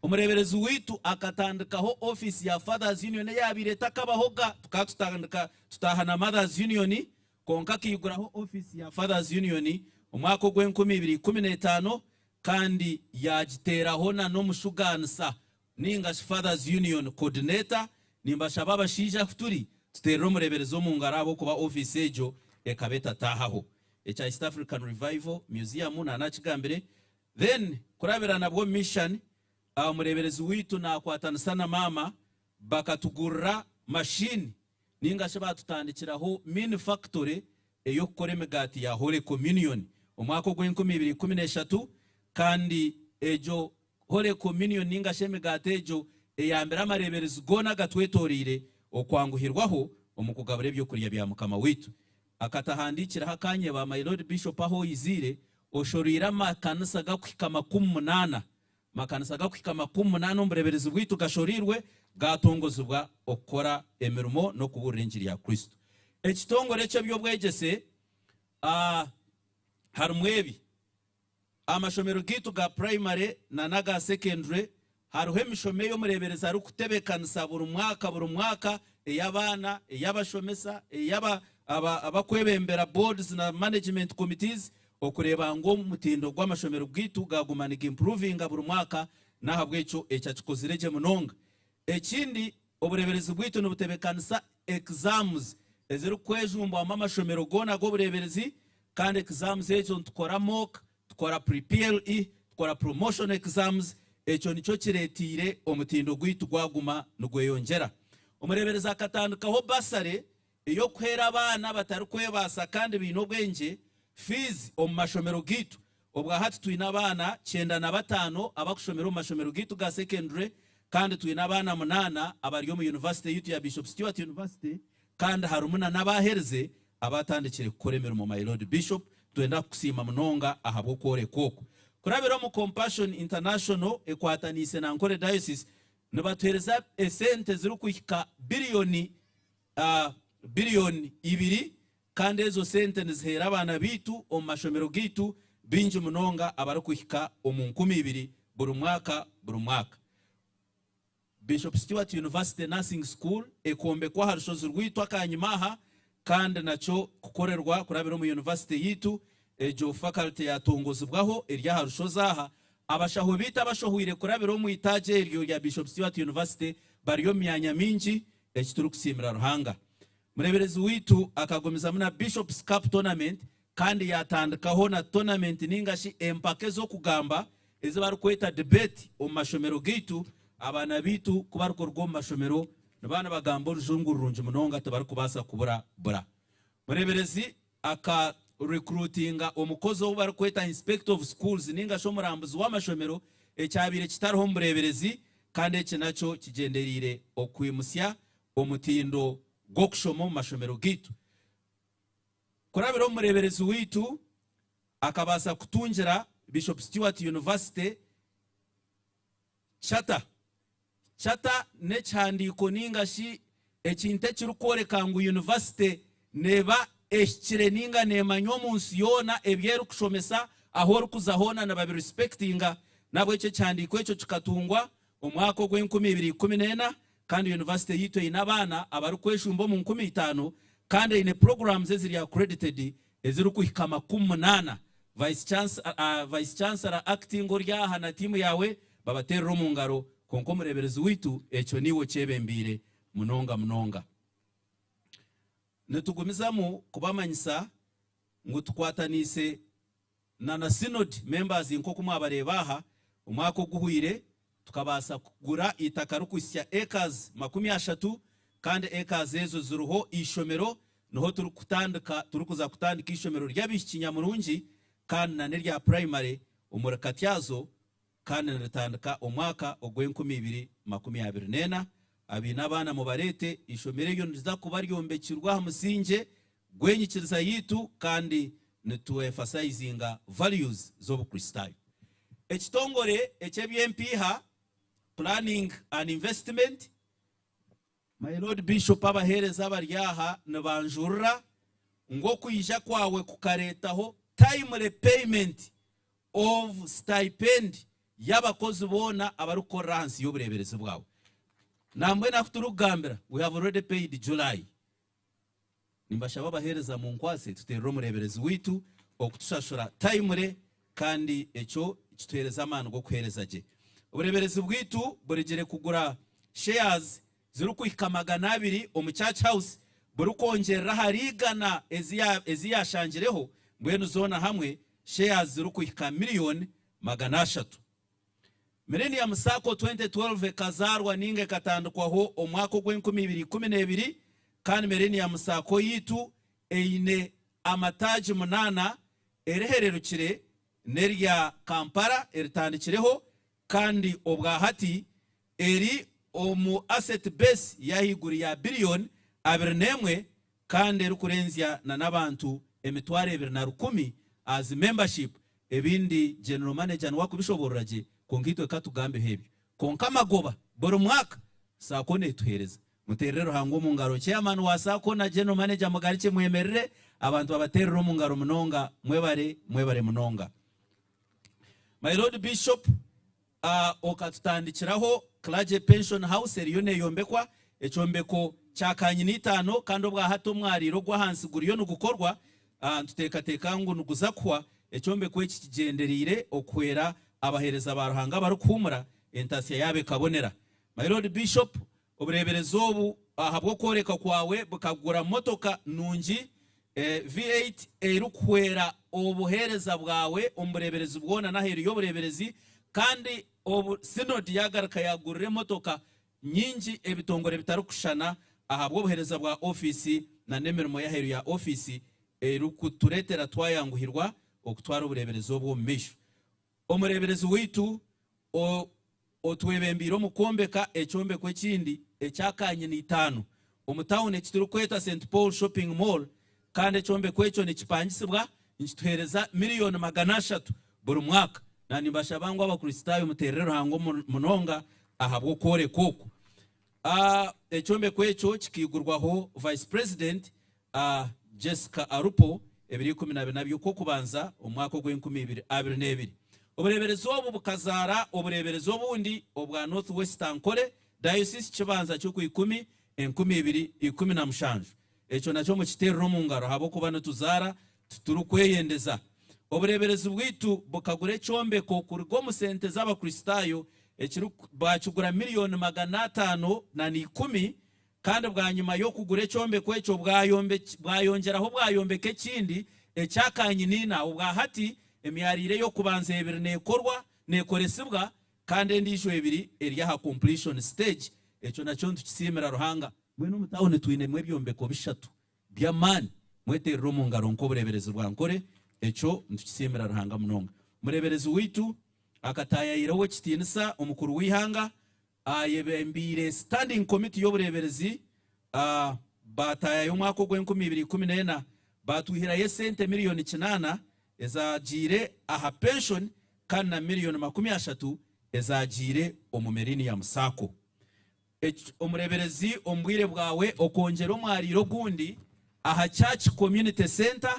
Omureeberezi waitu akatandikaho ofiisi ya Fathers Union eyaabaire etakabahoga, tukaba tutandika tutaaha na Mothers Union, kwonka akaiguraho ofiisi ya Fathers Union omwaka ogw'enkumi ibiri ikumi n'etaano kandi yaagiteeraho na n'omushugaanisa Ninga shi Fathers Union Coordinator, nimbashaba abashaija ahu turi tuteerere omureeberezi omu ngaro ahabw'okuba ofiisi egyo ekaba etataahaho. Ekya East African Revival Museum naanakigambire. Then kurabira nabwo mission, omureeberezi waitu naakwatanisa na maama bakatugurira machine ninga shi baatutandikiraho mini factory ey'okukora emigaati ya Holy Communion omwaka ogw'enkumi ibiri ikumi n'eshatu kandi egyo Holy Communion ninga shi emigaati egyo eyambire amareeberezi goona agatwetoreire okwanguhirwaho omu kugabura ebyokurya bya Mukama waitu. Akatahandiikiraho akanyeba My Lord Bishop ahu oiziire oshoroire amakanisa gakuhika 80. Amakanisa gakuhika 80 omu bureeberezi bwaitu gashoreirwe gaatongozibwa okukora emirimo n'okubuurira engiri ya Kristo. Ekitongore eky'eby'obwegyese harimu ebi. Amashomero gaitu ga purayimare na n'aga sekendure hariho emishomo ei omureeberezi arikutebeekanisa buri mwaka buri mwaka ey'abaana, ey'abashomesa, ey'abakwebembera boards na management committees okureeba ngu omutindo gw'amashomero gaitu gaaguma niga-improvinga buri mwaka n'ahabw'ekyo ekyo akikozire gye munonga. Ekindi, obureeberezi bwaitu nibutebeekanisa exams ezirikwejumbwamu amashomero goona ag'obureeberezi kandi exams ezo nitukora mock, tukora pre-PLE, tukora promotion exams, ekyo nikyo kireeteire omutindo gwaitu gwaguma nigweyongyera. Omureeberezi akatandikaho bursary ey'okuheera abaana abatarikwebaasa kandi baine obwengye fiizi omu mashomero gaitu. Obwa hati twine abaana 95 abakushomera omu mashomero gaitu ga secondary kandi twine abaana munaana abari omu yunivasite yaitu ya Bishop Stuart University kandi harimu na n'abaaherize abaatandikire kukora emirimo My Lord Bishop nitwenda kukusiima munonga ahabw'okworekwa oku. Kurabira omu Compassion International ekwataniise na Ankole Diocese nibatuheereza esente zirikuhika biriyoni Biliyoni ibiri kandi ezo sente niziheera abaana baitu omu mashomero gaitu baingi munonga abarikuhika omu 2000 buri mwaka buri mwaka. Bishop Stuart University Nursing School ekombekwa aha rushozi rwaitu akanyima aha kandi nakyo kukorerwa kurabira omu yunivasite yaitu. Egyo faculty yatongozibwaho eri aha rushozi aha. Abashaho baitu abashohwire kurabira omu itaagi eryo rya Bishop Stuart University bari omu myanya mingi Eki turikusiimira Ruhanga. Mureeberezi waitu akagumizamu na Bishop's Cup Tournament kandi yaatandikaho na tournament ninga shi empaka ez'okugamba ezi barikweta debate omu mashomero gaitu. Abaana baitu ku barikuruga omu mashomero nibaba nibagamba orujungu rurungi munonga tibarikubaasa kubura bura. Mureeberezi aka recruitinga omukozi ou barikweta Inspector of Schools ninga shi omurambuzi w'amashomero ekyabaire kitariho omu bureeberezi kandi eki nakyo kigyendereire okwimutsya omutindo gw'okushoma omu mashomero gaitu. Kurabira omu mureeberezi waitu akabaasa kutungira Bishop Stuart University Charter. Charter n'ekihandiiko ninga shi ekintu ekirikworeka ngu yunivasite neeba ehikire ninga neemanywa omu nsi yoona ebi erikushomesa Ahu orikuza hoona nibabirespectinga. N'ahabw'ekyo ekihandiiko ekyo kikatungwa omwaka ogw'enkumi ibiri ikumi n'ena kandi yunivasite yaitu eine abaana abarikweshumba omu 5000 kandi eine programs eziri accredited ezirikuhika 80. Vice Vice Chancellor Acting ori aha na tiimu yaawe babateerere omu ngaro kwonka omureeberezi waitu ekyo niiwe okyebembeire munonga munonga. Nitugumizamu kubamanyisa ngu tukwataniise na na Synod members nk'oku mwabareeba aha, omwaka oguhweire tukabaasa kugura eitaka rikuhitsya acres 30 kandi acres ezo ziriho eishomero niho turikutandika turikuza kutandika eishomero ry'abaishiki nyamurungi kandi na n'erya primary omuri Katyazo kandi niritandika omwaka ogw'enkumi ibiri makumi abiri n'ena. Abaine abaana mubareete, eishomero eryo niriza kuba ryombekirwe aha musingye gw'enyikiriza yaitu kandi nitu emphasizinga values z'Obukristaayo. Ekitongore eky'eby'empiiha, Planning and Investment, My Lord Bishop abaheereza abari aha nibanjurira ngu okwija kwawe kukareetaho timely payment of stipend y'abakozi boona abarikukorera ahansi y'obureeberezi bwawe. Nambwenu ahu turikugambira we have already paid July. Nimbashaba abaheereza munkwatse tuteerere omureeberezi waitu okutushashura timely kandi ekyo kituheereza amaani g'okuheereza gye. Obureeberezi bwaitu burigire kugura shares zirikuhika 200 omu Church House burikwongyerera ahari 100 ezi yaashangireho mbwenu zoona hamwe shares zirikuhika miriyoni 300. Millennium Sacco 2012 ekazaarwa ninga ekatandikwaho omwaka ogw'enkumi ibiri ikumi n'ebiri kandi Millennium Sacco yaitu eine amataagi munaana erihererukire n'erya Kampala eritandikireho kandi obwahati eri omu asset base y'ahaiguru ya biriyoni 21 kandi erikurenzya na n'abantu 20,000 as membership ebindi General Manager niwe akubishoborora gye kwonka itwe katugambeho ebyo kwonka amagoba buri mwaka Sacco netuhereza. Muterere Ruhanga omu ngaro Chairman wa Sacco na General Manager mugarukye mwemerere abantu babaterere omu ngaro munonga mwebare mwebare munonga. My Lord Bishop Okatutandikiraho Clergy Pension House eriyo neyombekwa, ekyombeko kya kanyina itaano kandi obwahati omwariiro ogw'ahansi guriyo nigukorwa. Nituteekateeka ngu niguza kuhwa. Ekyombeko eki kigyendereire okuhwera abaheereza ba Ruhanga abarikuhuumura entasya yaabo ekabonera. My Lord Bishop, obureeberezi obu ahabw'okworeka kwawe bukagura motoka nungi V8 erikuhwera obuheereza bwawe omu bureeberezi bwona n'aheeru y'obureeberezi kandi obu Synod yaagaruka yaagurira emotoka nyingi ebitongore bitarikushushana ahabw'obuheereza bwa ofiisi na n'emirimo y'aheeru ya ofiisi erikutureetera twayanguhirwa okutwara obureeberezi obu omu maisho. Omureeberezi waitu otwebembeire omu kwombeka ekyombeko ekindi ekya kanyina itaano omu tauni eki turikweta St Paul Shopping Mall kandi ekyombeko ekyo nikipangisibwa nikituheereza miriyoni 300 buri mwaka. Na nimbashaba ngu Abakristaayo muteerere Ruhanga munonga ahabw'okworeka oku. Ekyombeko ekyo kikaigurwaho Vice President Jessica Alupo ebiro 14 by'Okwokubanza omu mwaka ogw'enkumi ibiri abiri n'ebiri. Obureeberezi obu bukazaara obureeberezi obundi obwa North West Ankole Diocese Kibanza ky'Okwikumi 2017. Ekyo nakyo mukiteerere omu ngaro ahabw'okuba nituzaara titurikweyendeza. Obureeberezi bwaitu bukagura ekyombeko kuruga omu sente z'Abakristaayo bakigura miriyoni 510 Kandi bwanyima y'okugura ekyombeko ekyo, bwayongyeraho bwayombeka ekindi ekya kanyiniina. Obwa hati emyariiro ey'okubanza ebiri neekorwa, neekoresibwa, kandi endiijo ebiri eri aha completion stage. Ekyo nakyo nitukisiimira Ruhanga. Mbwenu omu tauni twinemu ebyombeko bishatu by'amaani. Mweteerere omu ngaro nk'obureeberezi bwa Nkore. Ekyo nitukisiimira Ruhanga munonga. Omureeberezi waitu akataayaayira Ow'ekitiinisa Omukuru w'eihanga Ayebembeire Standing Committee y'obureeberezi baataayaaya omwaka ogw'enkumi ibiri ikumi n'ena baatwihirayo esente miriyoni kinaana ezaagiire aha penshoni kandi na miriyoni 30 ezaagiire omu Millennium Sacco. Omureeberezi omu bwire bwawe okwongyera omwariiro ogundi aha Church Community Centre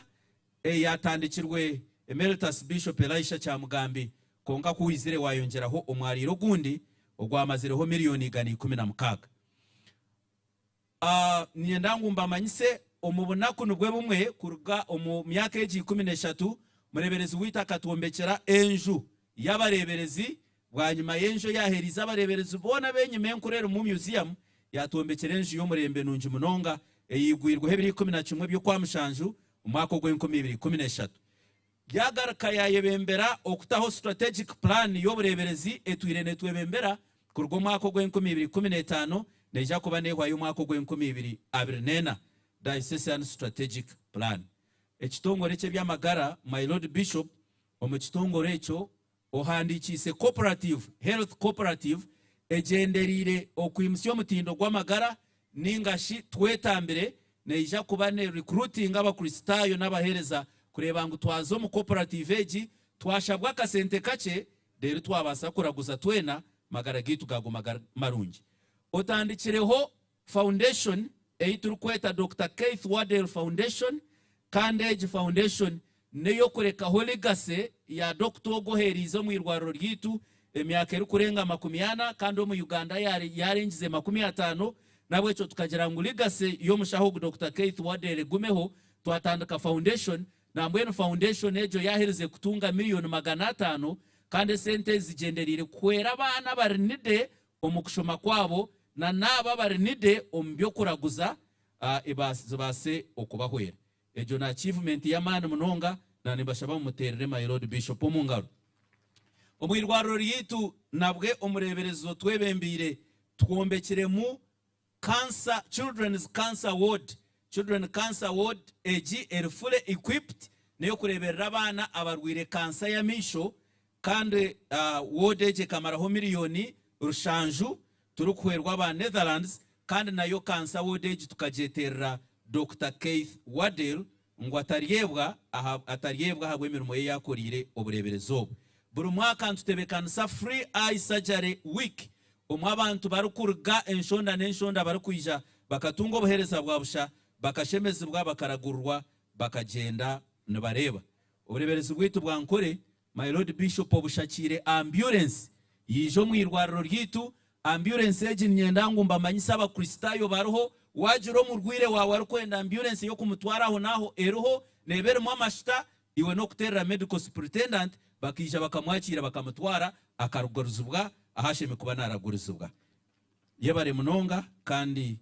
eyatandikirwe. Emeritus Bishop Elisha Kyamugambi kwonka ku waizire waayongyeraho omwariiro ogundi ogwamazireho miriyoni 160. Niinyenda ngu mbamanyise omu bunaku nibwo bumwe kuruga omu myaka egi 13, Mureeberezi waitu akatwombekyera enju y'abareeberezi. Bwanyima y'enju eyaaheereize abareeberezi boona ab'enyima enkuru erimu museum, yaatwombekyera enju y'omurembe nungi munonga eyaigwirweho ebiro 11 by'Okwamushanju omu mwaka ogw'enkumi ibiri ikumi n'eshatu. Yaagaruka yaayebembera okutaho Strategic Plan y'obureeberezi etwire neetwebembera kuruga omwaka ogw'enkumi ibiri ikumi n'etaano neija kuba neehwayo omwaka ogw'enkumi ibiri abiri n'ena, Diocesan Strategic Plan. Ekitongore ky'eby'amagara, My Lord Bishop, omu kitongore ekyo ohandiikiise Cooperative Health Cooperative egyendereire okwimutsya omutindo gw'amagara ninga shi twetambire neija kuba ne recruitinga abakristaayo n'abaheereza kureeba ngu twaza omu cooperative egi twashabwa akasente kakye reero twabaasa kuraguza twena magara gaitu gaguma gari marungi. Otandikireho Foundation ei turikweta Dokita Keith Waddell Foundation kandi egi foundation n'ey'okurekaho legacy ya Dokita ogu oheereize omu irwariro ryaitu emyaka erikurenga 40 kandi omu Uganda yaarengize 50 n'ahabw'ekyo tukagira ngu legacy y'omushaho ogu Dokita Keith Waddell egumeho twatandika foundation nambwenu foundation egyo yaaherize kutunga miriyoni 500 kandi esente ezi zigyendereire kuhwera abaana abari needy omu kushoma kwabo na n'abo abari needy omu by'okuraguza zibaase okubahwera. Egyo ni achievement y'amaani munonga na nimbashaba mumuteerere my Lord Bishop omu ngaro. Omu irwariro ryaitu nabwe omureeberezi otwebembeire twombekiremu Cancer, Children's Cancer Ward, Children Cancer Ward egi eri fully equipped n'eyokureeberera abaana abarwaire kansa y'amaisho kandi ward egi ekamaraho miriyoni rushanju turikuhwerwa aba Netherlands kandi nayo kansa ward egi tukagyeterera Dokita Keith Waddell ngu ataryebwa ataryebwa ahabw'emirimo ye ei akoreire obureeberezi obu. Buri mwaka nitutebeekanisa Free Eye Surgery Week omu abantu barikuruga enshonda n'enshonda barikwija bakatunga obuheereza bwa busha, bakashemezibwa, bakaragururwa, bakagyenda nibareeba. Obureeberezi bwaitu bwa Nkore My Lord Bishop obushakiire amburensi yaija omu irwariro ryaitu. Amburensi egi niinyenda ngu mbamanyise Abakristaayo bariho, waagira omurwaire waawe arikwenda amburensi ey'okumutwara ahonaaho eriho, neeba erimu amashuta, iwe n'okuteerera Medical Superintendent bakaija bakamwakiira bakamutwara akarugurizibwa ahu ashemereire kuba naaragurizibwa. Yebare munonga kandi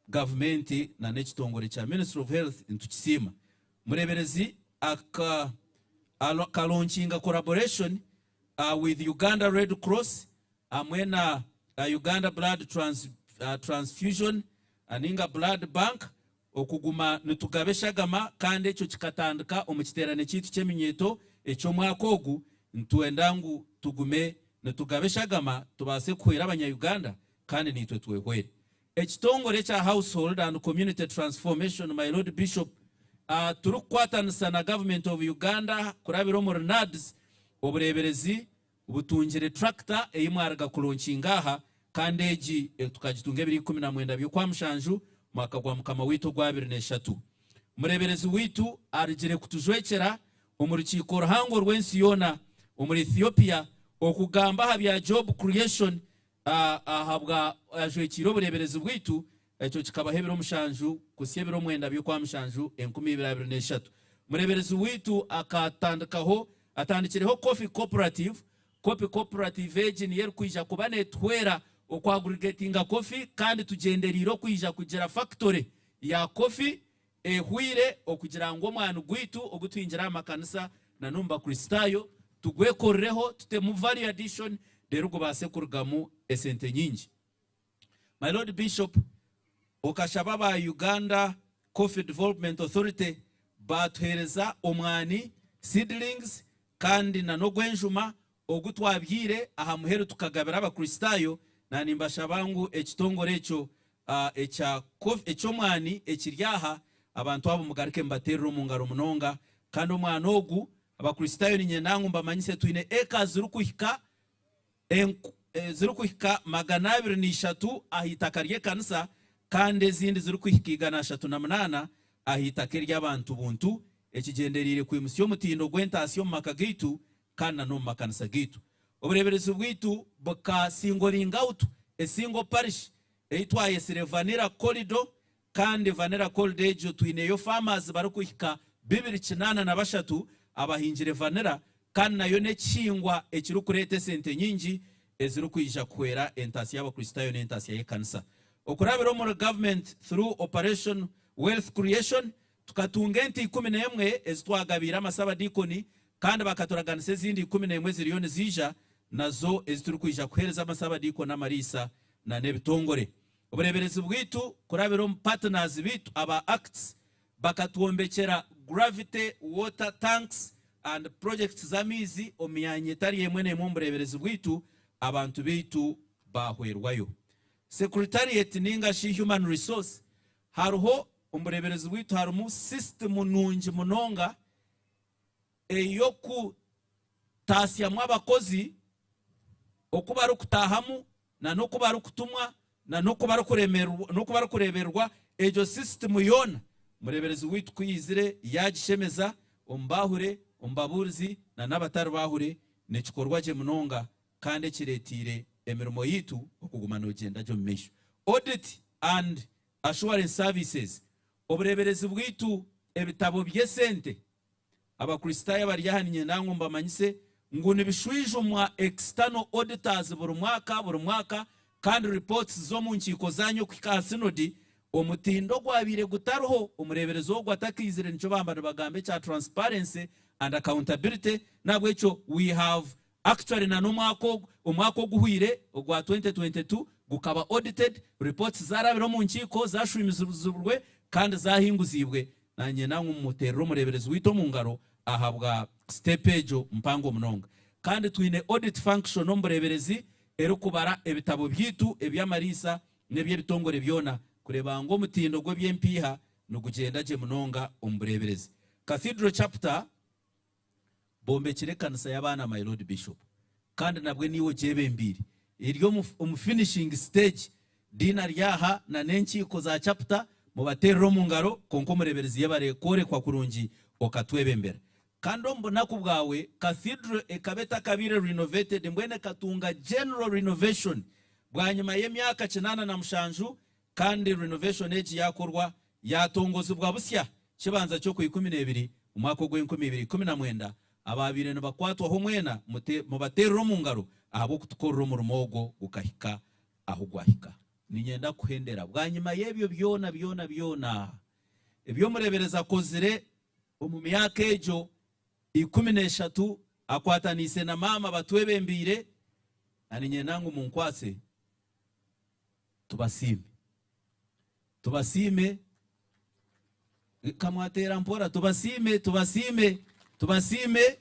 Gavumenti na n'ekitongore kya Ministry of Health nitukisiima. Mureberezi aka kalonkinga collaboration with Uganda Red Cross hamwe na Uganda Blood Transfusion ninga Blood Bank okuguma nitugaba eshagama kandi ekyo kikatandika omu kiteerane kyaitu ky'eminyeeto eky'omwaka ogu. Nitwenda ngu tugume nitugaba eshagama tubaase kuhwera abanya-Uganda kandi naitwe twehwere. Ekitongore ekya Household and Community Transformation my Lord Bishop turikukwatanisa na Government of Uganda kurabira omuri NAADS obureeberezi butungire tractor ei mwaruga kulonkinga aha kandi egi tukagitunga ebiro 19 by'Okwamushanju mwaka gwa Mukama waitu ogwa abiri n'eshatu. Omureeberezi waitu arugire kutujwekyera omu rukiiko ruhango rw'ensi yoona omuri Ethiopia okugamba aha bya job creation ahabwa ajwekiire obureeberezi bwaitu ekyo kikabaho ebiro 7 kusya ebiro 9 by'Okwamushanju 2023. Mureeberezi waitu akatandikaho atandikireho coffee cooperative. Coffee cooperative egi niyo erikwija kuba neetuhwera okwaggregatinga coffee kandi tugyendereire okwija kugira factory ya coffee ehwire okugira ngu omwani gwaitu ogutuhingira aha makanisa na n'omu bakristaayo tugwekorereho tutemu value addition reero gubaase kurugamu esente nyingi. My Lord Bishop, okashaba aba Uganda Coffee Development Authority baatuheereza omwani, seedlings, kandi na n'ogw'enjuma ogu twabyaire aha muheru tukagabira abakristaayo na nimbashaba ngu ekitongore ekyo ekya eky'omwani ekiri aha abantu abo mugaruke mubateerere omu ngaro munonga kandi omwani ogu abakristaayo niinyenda ngu mbamanyise twine acres zirikuhika 203 aha itaka ry'ekanisa kandi ezindi zirikuhika 138 aha itaka ery'abantu buntu. ekigyendereire kwimutsya omutindo gw'entaasya omu maka gaitu kandi na n'omu makanisa gaitu. Obureeberezi bwaitu buka singling out a single parish ei twayetsire Vanilla Corridor kandi Vanilla Corridor egyo twineyo farmers barikuhika 283 abahingire vanilla kandi nayo n'ekihingwa ekirikureeta esente nyingi ezirikwija kuhwera entaasya y'Abakristaayo n'entaasya y'ekanisa. Okurabira omuri government through Operation Wealth Creation Tukatunga ente 11 ezi twagabiire amasabadiikoni kandi bakaturaganisa ezindi 11 eziriyo niziija nazo ezi turikwija kuheereza amasabadiikoni amariisa na n'ebitongore. Obureeberezi bwaitu kurabira omu partners baitu aba ACTS bakatwombekyera gravity water tanks and projects z'amaizi omu myanya etari emwe n'emwe omu bureeberezi bwaitu abantu baitu baahwerwayo. Secretariat ninga shi Human Resource Hariho omu bureeberezi bwaitu harimu sisitimu nungi munonga ey'okutaasyamu abakozi, oku barikutaahamu n'oku barikutumwa n'oku barikureebererwa. Egyo sisitimu yoona omureeberezi waitu ku yaizire yaagishemeza omu baahure, omu babuurizi n'abatari baahure, nikikorwa gye munonga kandi ekireeteire emirimo yaitu okuguma noogyenda gye omu maisho. Audit and Assurance Services, Obureeberezi bwaitu ebitabo by'esente, Abakristaayo abari aha niinyenda ngu mbamanyise ngu nibishwijumwa external auditors buri mwaka buri mwaka kandi reports z'omu nkiiko zaanyu okuhika aha synod, omutindo ogwabaire gutariho omureeberezi ogwo atakaizire nikyo baamba nibagamba ekya transparency and accountability n'ahabw'ekyo we have Actually na n'omwaka ogu, omwaka oguhweire ogwa 2022 gukaba audited, reports zarabire omu nkiiko, zashwimizibwe kandi zahinguziibwe. Nanye nangwa muterere omureeberezi waitu omu ngaro ahabwa step egyo mpango munonga. Kandi twine audit function omu bureeberezi erikubara ebitabo byaitu eby'amariisa n'eby'ebitongore byona kureeba ngu omutindo gw'eby'empiiha nigugyenda gye munonga omu bureeberezi. Cathedral Chapter. Bombekire ekanisa y'abaana my Lord Bishop kandi nabwe niiwe ogyebembeire. Eri omu finishing stage. Dean ari aha na n'enkiiko za chapter mubateerere omu ngaro kwonka omureeberezi yebare kworekwa kurungi okatwebembera. Kandi omu bunaku bwawe Cathedral ekaba etakabaire renovated mbwenu ekatunga general renovation bwanyima y'emyaka 87 Kandi renovation egi yaakorwa yaatongozibwa busya kibanza ky'Okwikumineebiri omwaka ogw'enkumi ibiri ikumi na mwenda, abaabaire nibakwatwaho mwena mubateerere omu ngaro ahabw'okutukorera omurimo ogwo gukahika ahu gwahika. Niinyenda kuhendera bwanyima y'ebyo byona byona byona ebi omureeberezi akozire omu myaka egyo 13 akwataniise na maama batwebembeire, na niinyenda ngu munkwatse Tubasiime. Tubasiime. Kamwateera mpora. Tubasiime, tubasiime, tubasiime.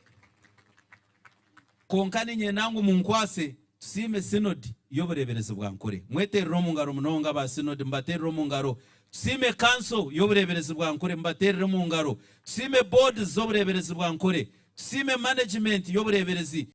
Kwonka niinyenda ngu munkwatse tusiime Synod y'obureeberezi bwa Nkore. Mweteerere omu ngaro munonga aba Synod, mubateerere omu ngaro. Tusiime Council y'obureeberezi bwa Nkore, mubateerere omu ngaro. Tusiime Boards z'obureeberezi bwa Nkore. Tusiime Management y'obureeberezi.